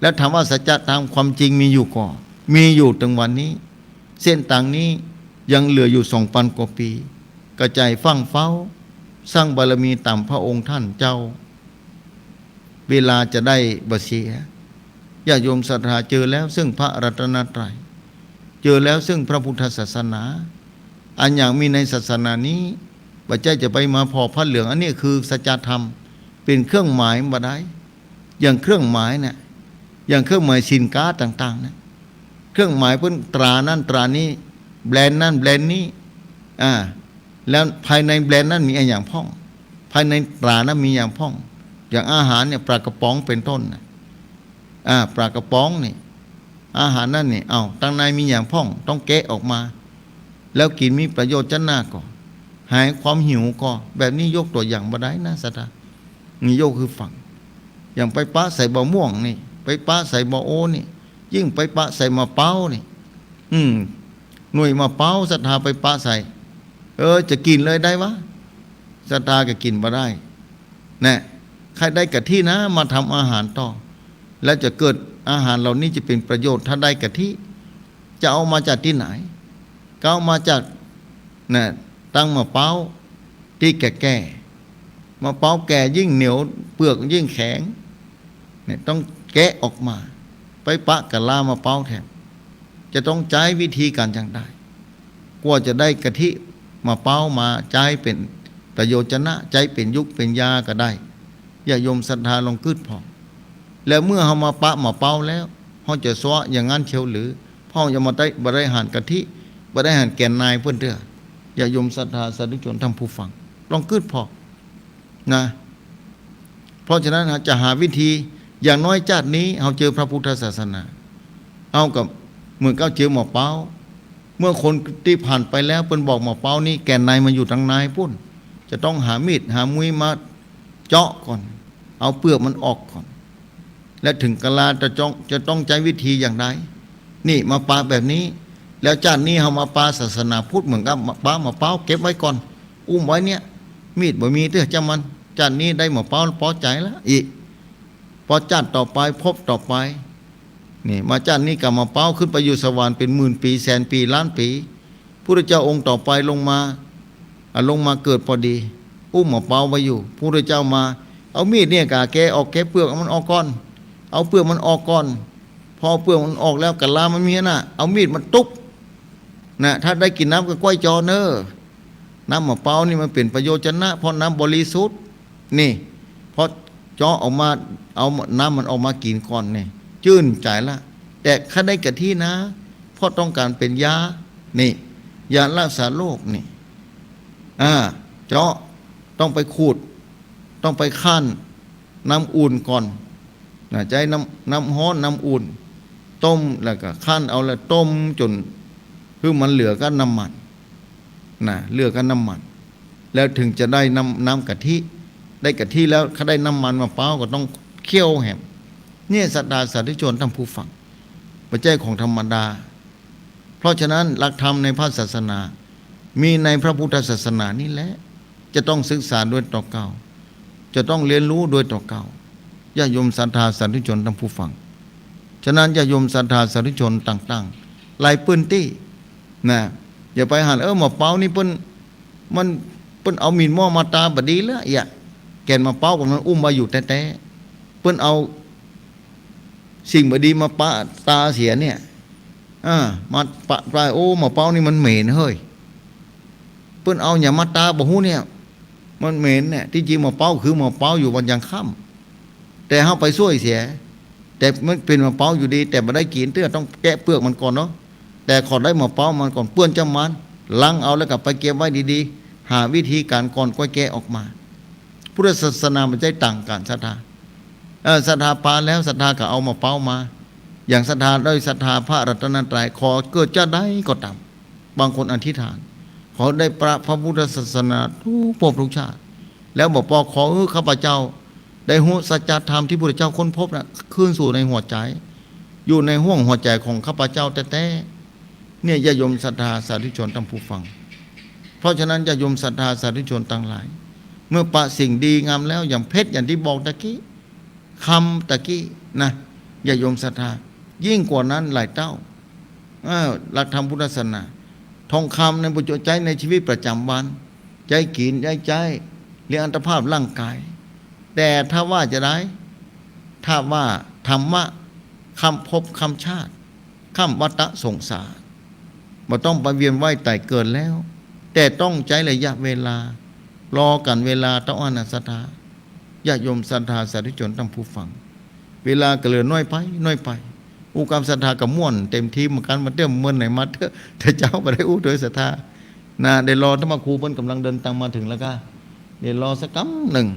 แล้วถามว่าสัจธรรมความจริงมีอยู่ก่อ มีอยู่เถิงวันนี้ เส้นตางนี้ยังเหลืออยู่สองปันกว่าปี๋ กระจายฟั่งเฟ้า สร้างบารมีต๋ามพระองค์ท่านเจ้า เวลาจะได้บ่เสีย ญาติโยมศรัทธา เจอแล้วซึ่งพระรัตนตรัย เจอแล้วซึ่งพระพุทธศาสนา อันอย่างมีในศาสนานี้ บ่ใจ้จะไปมาผ่อผ้าเหลือง อันนี้คือสัจธรรม เป๋นเครื่องหมายบ่ได้ อย่างเครื่องหมายเนี่ย อย่างเครื่องหมายสินค้าต่างๆ เนี่ย เครื่องหมายเปิ้นตรานั้นตรานี้ แบรนด์นั้นแบรนด์นี้ อ่า แล้วภายในแบรนด์นั้นมีอะหยังพ่อง ภายในตรานั้นมีอะหยังพ่อง อย่างอาหารเนี่ย ปลากระป๋องเป๋นต้นน่ะ อ่า ปลากระป๋องนี่ อาหารนั้นนี่ เอ้า ตังในมีอะหยังพ่อง ต้องแกะออกมา แล้วกิ๋นมีประโยชน์จะนักก่อ หายความหิวก่อ แบบนี้ยกตั๋วอย่างบ่ได้นะศรัทธา นี่ยกหื้อฟัง อย่างไปปะใส่บ่าม่วงนี่ ไปปะใส่บ่าโอนี่ ยิ่งไปปะใส่มะเป๊านี่ อืม หน่วยมะเป๊าศรัทธาไปปะใส่ เออ จะกิ๋นเลยได้วะ ศรัทธาก็กิ๋นบ่ได้ แน่ ใค่ได้กะทินะ มาทำอาหารต่อ แล้วจะเกิด อาหารเหล่านี้จะเป๋นประโยชน์ ถ้าได้กะทิ จะเอามาจากตี้ไหน ก็เอามาจาก น่ะ ตังมะเป๊าตี้แก่ๆ มะเป๊าแก่ยิ่งเหนียว เปลือกยิ่งแข็ง เนี่ย ต้องแกะออกมา ไปปะกับลามะเป๊าแถม จะต้องใจ๊วิธีก๋านอย่างใด กว่าจะได้กะทิมะเป๊ามาใจ๊เป๋นประโยชน์จะนะ ใจ๊เป๋นยุกเป๋นยาก็ได้ ญาติโยมศรัทธาลองกึ๊ดผ่อ แล้วเมื่อเฮามาปะมะเป๊าแล้ว เฮาจะเซาะอย่างนั้นเชียวหรือ เพราะเฮาจะมาได้ บ่ได้หันกะทิ บ่ได้หันแก่นในเปิ้นเตื้อ ญาติโยมศรัทธาสาธุชนท่านผู้ฟัง ลองกึ๊ดผ่อ นะ เพราะฉะนั้นเฮาจะหาวิธี อย่างน้อยจาตินี้เฮาเจอพระพุทธศาสนา เฮาก็เหมือนกับเจอมะเป๊า เมื่อคนตี้ผ่านไปแล้ว เปิ้นบอกมะเป๊านี่แก่นในมันอยู่ตังในปู๊น จะต้องหามีดหามุ้ยมาเจาะก่อน เอาเปลือกมันออกก่อน และเถิงกาลาจะจ้อง จะต้องใจ๊วิธีอย่างใด นี่มาปาแบบนี้ แล้วจ้านนี้เฮามาปาศาสนาพุทธเหมือนกับปามะพร้าวเก็บไว้ก่อน อุ้มไว้เนี่ย มีดบ่มีเตื้อจ้ามัน จ้านนี้ได้มะพร้าวปอใจ๋ละ อีก ปอจ้านต่อไป ภพต่อไป นี่ มาจ้านนี้ก็มะพร้าวขึ้นไปอยู่สวรรค์เป็นหมื่นปี๋ แสนปี๋ ล้านปี๋ พุทธเจ้าองค์ต่อไปลงมา อ่ะ ลงมาเกิดปอดี อุ้มมะพร้าวไว้อยู่ พุทธเจ้ามา เอามีดเนี่ยกะแกะออก แกะเปลือกมันออกก่อน เอาเปลือกมันออกก่อน พอเอาเปลือกมันออกแล้วกะลามันมีน่ะ เอามีดมาตุ๊บ นะ ถ้าได้กิ๋นน้ำก็ก้อยจอเน่อ น้ำมะพร้าวนี่มันเป๋นประโยชนะ เพราะน้ำบริสุทธิ์ นี่ พอเจาะออกมา เอาน้ำมันออกมากิ๋นก่อนนี่ จื้นใจ๋ละ แต่ข้าได้กะทินะ เพราะต้องก๋านเป๋นยา นี่ ยารักษาโรคนี่ อ่า เจาะ ต้องไปขูด ต้องไปคั้น น้ำอุ่นก่อน นะ ใจ๊น้ำ น้ำฮ้อน น้ำอุ่น ต้ม แล้วก็คั้นเอา แล้วต้มจ๋นหื้อมันเหลือกับน้ำมัน นะ เหลือกับน้ำมัน แล้วถึงจะได้น้ำ น้ำกะทิ ได้กะทิแล้ว ข้าได้น้ำมันมะพร้าวก็ต้องเคี่ยวแหม เนี่ยศรัทธาสาธุชนท่านผู้ฟัง บ่ใจ้ของธรรมดา เพราะฉะนั้นหลักธรรมในพระศาสนา มีในพระพุทธศาสนานี่แหละ จะต้องศึกษาโดยต๋วเก่า จะต้องเรียนรู้โดยต๋วเก่า ญาติโยมศรัทธาสาธุชนท่านผู้ฟัง ฉะนั้นญาติโยมศรัทธาสาธุชนต่างๆ หลายปื้นตี้ นะ อย่าไปหัน เออ มะพร้าวนี่เปิ้น มัน เปิ้นเอามีดหมอมาตาบ่ดีแล้ว เอียะ แก่นมะพร้าวก็มันอุ้มไว้อยู่แต๊ๆ เปิ้นเอาสิ่งบ่ดีมาปะตาเสียเนี่ย อ่า มาปะปาย โอ้ มะพร้าวนี่มันเหม็นเฮ้ย เปิ้นเอาหยังมาตาบ่ฮู้เนี่ย มันเหม็นเนี่ย ตี้จริงมะพร้าวคือมะพร้าวอยู่วันยังค่ำ แต่เฮาไปซ่วยเสีย แต่มันเป๋นมะพร้าวอยู่ดี แต่บ่ได้กิ๋นเตื้อ ต้องแกะเปลือกมันก่อนเนาะ แต่ขอได้มะพร้าวมันก่อน เปื้อนจ้ามัน ล้างเอาแล้วก็ไปเก็บไว้ดีๆ หาวิธีก๋านก่อนก้อยแกะออกมา พุทธศาสนาบ่ใจ้ต่างกั๋นศรัทธา เอ่อ ศรัทธาปาแล้ว ศรัทธาก็เอามะพร้าวมา อย่างศรัทธาได้ศรัทธาพระรัตนตรัย ขอเกิดจาติใดก็ต๋าม บางคนอธิษฐาน ขอได้ปะ พระพุทธศาสนาทุกภพทุกชาติ แล้วบ่ปอขอหื้อข้าพเจ้าได้ฮู้สัจธรรมตี้พุทธเจ้าค้นพบน่ะ คืนสู่ในหัวใจ๋ อยู่ในห้วงหัวใจ๋ของข้าพเจ้าแต๊ๆ เนี่ยญาติโยมศรัทธาสาธุชนท่านผู้ฟัง เพราะฉะนั้นญาติโยมศรัทธาสาธุชนตังหลาย เมื่อปะสิ่งดีงามแล้ว อย่างเพชร อย่างตี้บอกตะกี้ คำตะกี้นะ ญาติโยมศรัทธา ยิ่งกว่านั้นหลายเต้า เออ หลักธรรมพุทธศาสนา ทองคำในบุจใจ๊ในชีวิตประจ๋ำวัน ใจ๊กิ๋น ใจ๊ใจ๊ เลี้ยงอัตภาพร่างก๋าย แต่ถ้าว่าจาใด ถ้าว่าธรรมะ ข้ามภพข้ามชาติ ข้ามวัฏสงสาร บ่ต้องไปเวียนว่ายต๋ายเกิดแล้ว แต่ต้องใจ๊ระยะเวลา รอก๋านเวลาเต้าอั้นน่ะศรัทธา ญาติโยมศรัทธาสาธุชนท่านผู้ฟัง เวลาก็เหลือน้อยไป น้อยไป อู้กำศรัทธาก็ม่วนเต็มตี้เหมือนกั๋น มาเตื้อเมินไหนมาเตื้อ แต่เจ้าบ่ได้อู้โดยศรัทธา นะ ได้รอธรรมครูเปิ้นก่ำลังเดินตางมาเถิงแล้วก้า ได้รอสักกำนึ่ง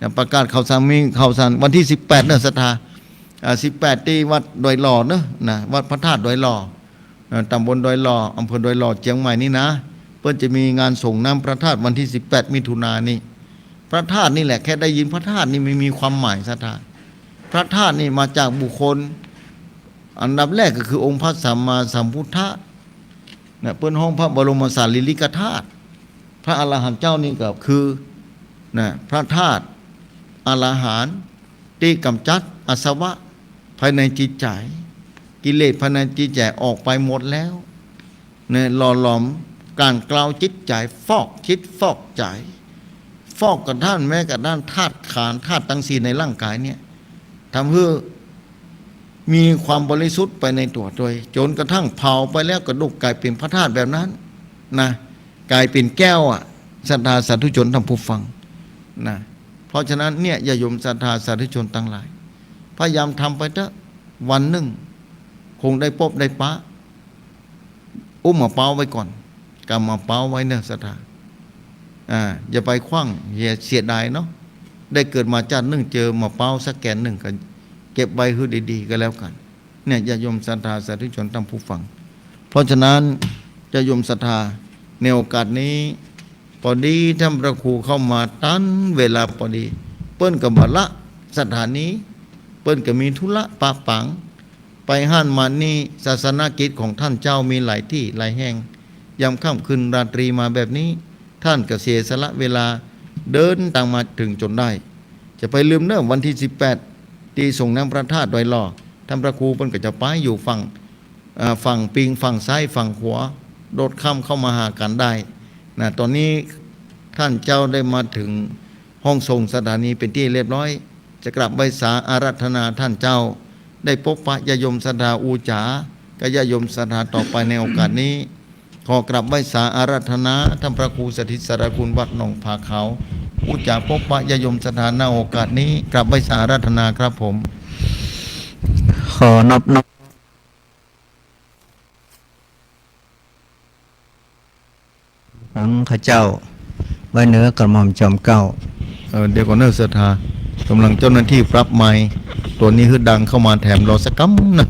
นะ ประกาศข่าวสาร มีข่าวสารวันตี้สิบแปดเนาะศรัทธา อ่า สิบแปดตี้วัดดอยหล่อเนาะ นะ วัดพระธาตุดอยหล่อ เอ่อ ต๋ำบลดอยหล่อ อำเภอดอยหล่อ เจียงใหม่นี่นะ เปิ้นจะมีงานสรงน้ำพระธาตุวันตี้สิบแปดมิถุนายนนี้ พระธาตุนี่แหละ แค่ได้ยินพระธาตุนี่มันมีความหมายศรัทธา พระธาตุนี่มาจากบุคคล อันดับแรกก็คือองค์พระสัมมาสัมพุทธะ นะ เปิ้นฮ้องพระบรมสารีริกธาตุ พระอรหันต์เจ้านี่ก็คือ นะ พระธาตุอรหันต์ตี้ก๋ำจัดอาสวะภายในจิตใจ๋ กิเลสภายในจิตใจ๋ออกไปหมดแล้ว เนี่ย หล่อหลอมกลั่นเกลาจิตใจ๋ ฟอกจิตฟอกใจ๋ ฟอกกระทั่งแม้กระทั่งธาตุขันธ์ ธาตุตังสี่ในร่างก๋ายเนี่ย ทำหื้อมีความบริสุทธิ์ไปในตั๋วตวย จ๋นกระทั่งเผาไปแล้วกระดูกก๋ายเป๋นพระธาตุแบบนั้นนะ ก๋ายเป๋นแก้วอะ ศรัทธาสาธุชนท่านผู้ฟังนะ เพราะฉะนั้นเนี่ย ญาติโยมศรัทธาสาธุชนตังหลาย พยายามทำไปเต๊อะ วันนึ่งคงได้ปบได้ปะ อุ้มมะพร้าวไว้ก่อน กำมะพร้าวไว้เนาะศรัทธา อ่า อย่าไปขว้าง อย่าเสียดายเนาะ ได้เกิดมาจาตินึ่งเจอมะพร้าวสักแก่นนึ่งก็เก็บไว้หื้อดีๆ ก็แล้วกั๋น เนี่ย ญาติโยมศรัทธาสาธุชนท่านผู้ฟัง เพราะฉะนั้น ญาติโยมศรัทธา ในโอกาสนี้ ปอดีท่านพระครูเข้ามาตันเวลาปอดี เปิ้นก็บ่ละศรัทธานี้ เปิ้นก็มีธุระปะปัง ไปหั้นมานี่ ศาสนกิจของต้านเจ้ามีหลายตี้หลายแห่ง ยามค่ำคืนราตรีมาแบบนี้ ต้านก็เสียสละเวลาเดินตางมาเถิงจ๋นได้ จะไปลืมเน่อ วันตี้สิบแปด ตี้ส่งน้ำพระธาตุดอยหล่อ ต้านพระครูเปิ้นก็จะไปอยู่ฝั่ง อ่า ฝั่งปิง ฝั่งซ้าย ฝั่งขวา โดดข้ามเข้ามาหากั๋นได้นะ ต๋อนนี้ต้านเจ้าได้มาเถิงห้องส่งสถานีเป๋นตี้เรียบร้อย จะกราบไหว้สาอาราธนาต้านเจ้า ได้ปบปะญาติโยมศรัทธาอู้จ๋า กับญาติโยมศรัทธาต่อไปในโอกาสนี้ ขอกราบไหว้สาอาราธนาต้านพระครูสถิตสารคุณวัดหนองผาขาว อู้จ๋าปบปะญาติโยมศรัทธาในโอกาสนี้ กราบไหว้สาอาราธนาครับผม ขอนอบน้อม สังฆเจ้า ไว้เหนือกระหม่อมจอมเกล้า เอ่อ เดี๋ยวก่อนเน่อศรัทธา ก่ำลังเจ้าหน้าตี้ปรับไมค์ ตั๋วนี้หื้อดังเข้ามาแถม รอสักกำนะ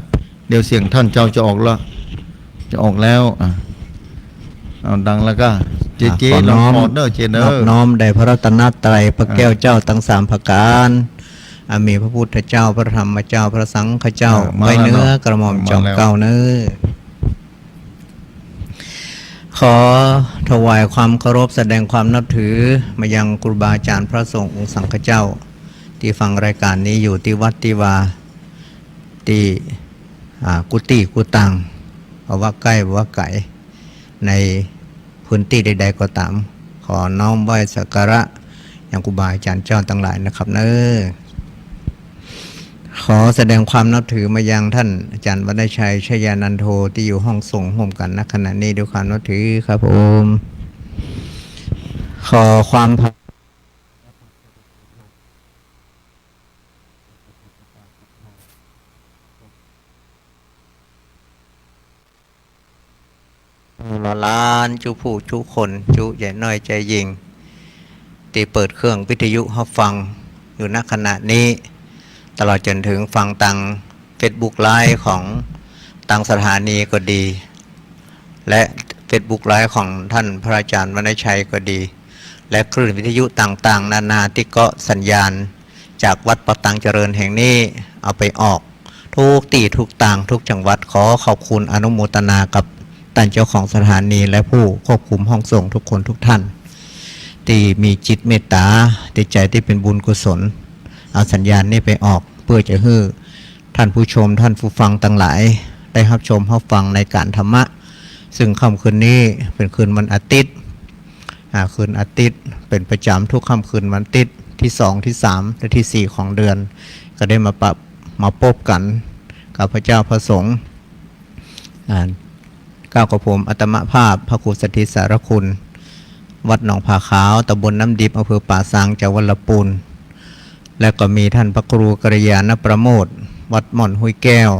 เดี๋ยวเสียงต้านเจ้าจะออกละ จะออกแล้ว อ่ะ เอาดังแล้วก็ เจ อ่ะ เจ ขอน้อม ลองขอเน่อ เจเน่อ นอบน้อมแด่พระรัตนตรัย พระแก้วเจ้าตังสามประก๋าน อันมีพระพุทธเจ้า พระธรรมเจ้า พระสังฆเจ้า อ่ะ มาแล้วเนาะ ไว้เหนือกระหม่อมจอมเกล้าเน่อ มาแล้ว ขอถวายความเคารพ แสดงความนับถือมายังครูบาอาจ๋ารย์พระสงฆ์องค์สังฆเจ้า ตี้ฟังรายก๋านนี้อยู่ตี้วัดตี้วา ตี้ อ่า กู้ตี้กู้ตาง บ่ว่าใก้บ่ว่าไก๋ ในพื้นตี้ใดๆ ก็ต๋าม ขอน้อมไหว้สักการะยังครูบาอาจ๋ารย์เจ้าตังหลายนะครับเน่อ ขอแสดงความนับถือมายังต้านอาจ๋ารย์วรรณชัย ชยานันโท ตี้อยู่ห้องส่งฮ่วมกั๋น ณ ขณะนี้ด้วยความนับถือครับผม ขอความ หล่อหลานจุผู้จุคน จุใหญ่น้อยใจ๋ยิ่ง ตี้เปิดเครื่องวิทยุฮับฟังอยู่ ณ ขณะนี้ ตลอดจ๋นเถิงฟังตางเฟซบุ๊กไลฟ์ของตางสถานีก็ดี และเฟซบุ๊กไลฟ์ของต้านพระอาจ๋ารย์วรรณชัยก็ดี และคลื่นวิทยุต่างๆ นานาตี้เกาะสัญญาณจากวัดป่าตังเจริญแห่งนี้ เอาไปออก กู้ตี้กู้ตางกู้จังหวัด ขอขอบคุณอนุโมทนากับต้านเจ้าของสถานีและผู้ควบคุมห้องส่งกู้คนกู้ต้าน ตี้มีจิตเมตต๋า ตี้ใจ๋ตี้เป๋นบุญกุศล เอาสัญญาณนี้ไปออก เปื้อจะหื้อต้านผู้ชม ต้านผู้ฟังตังหลาย ได้ฮับชมฮับฟังในก๋านธรรมะ ซึ่งค่ำคืนนี้เป๋นคืนวันอาทิตย์ อ่า คืนอาทิตย์เป๋นประจ๋ำกู้ค่ำคืนวันอาทิตย์ตี้สอง ตี้สาม และตี้สี่ของเดือน ก็ได้มาปะ มาปบกั๋นกับพระเจ้าพระสงฆ์ อ่า เกล้ากับผมอาตมาภาพพระครูสถิตสารคุณ วัดหนองผาขาว ตำบลน้ำดิบ อำเภอป่าซาง จังหวัดลำปูน และก็มีต้านพระครูกัลยาณประโมท วัดม่อนห้วยแก้ว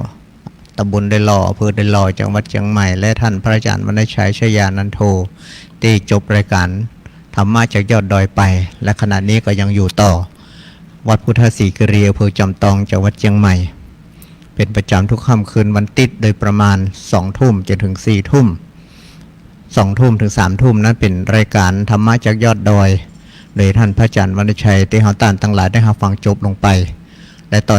ตำบลดอยหล่อ อำเภอดอยหล่อ จังหวัดเจียงใหม่ และต้านพระอาจ๋ารย์วรรณชัย ชยานันโท ตี้จบรายก๋านธรรมะจากยอดดอยไป และขณะนี้ก็ยังอยู่ต่อ วัดพุทธศรีคีรี อำเภอจอมตอง จังหวัดเจียงใหม่ เป๋นประจ๋ำกู้ค่ำคืนวันอาทิตย์ โดยประมาณสองทุ่มจ๋นเถิงสี่ทุ่ม สองทุ่มเถิงสามทุ่มนั้นเป๋นรายก๋านธรรมะจากยอดดอย โดยต้านพระอาจ๋ารย์วรรณชัย ตี้เฮาต้านตังหลายได้ฮับฟังจบลงไป และต่อ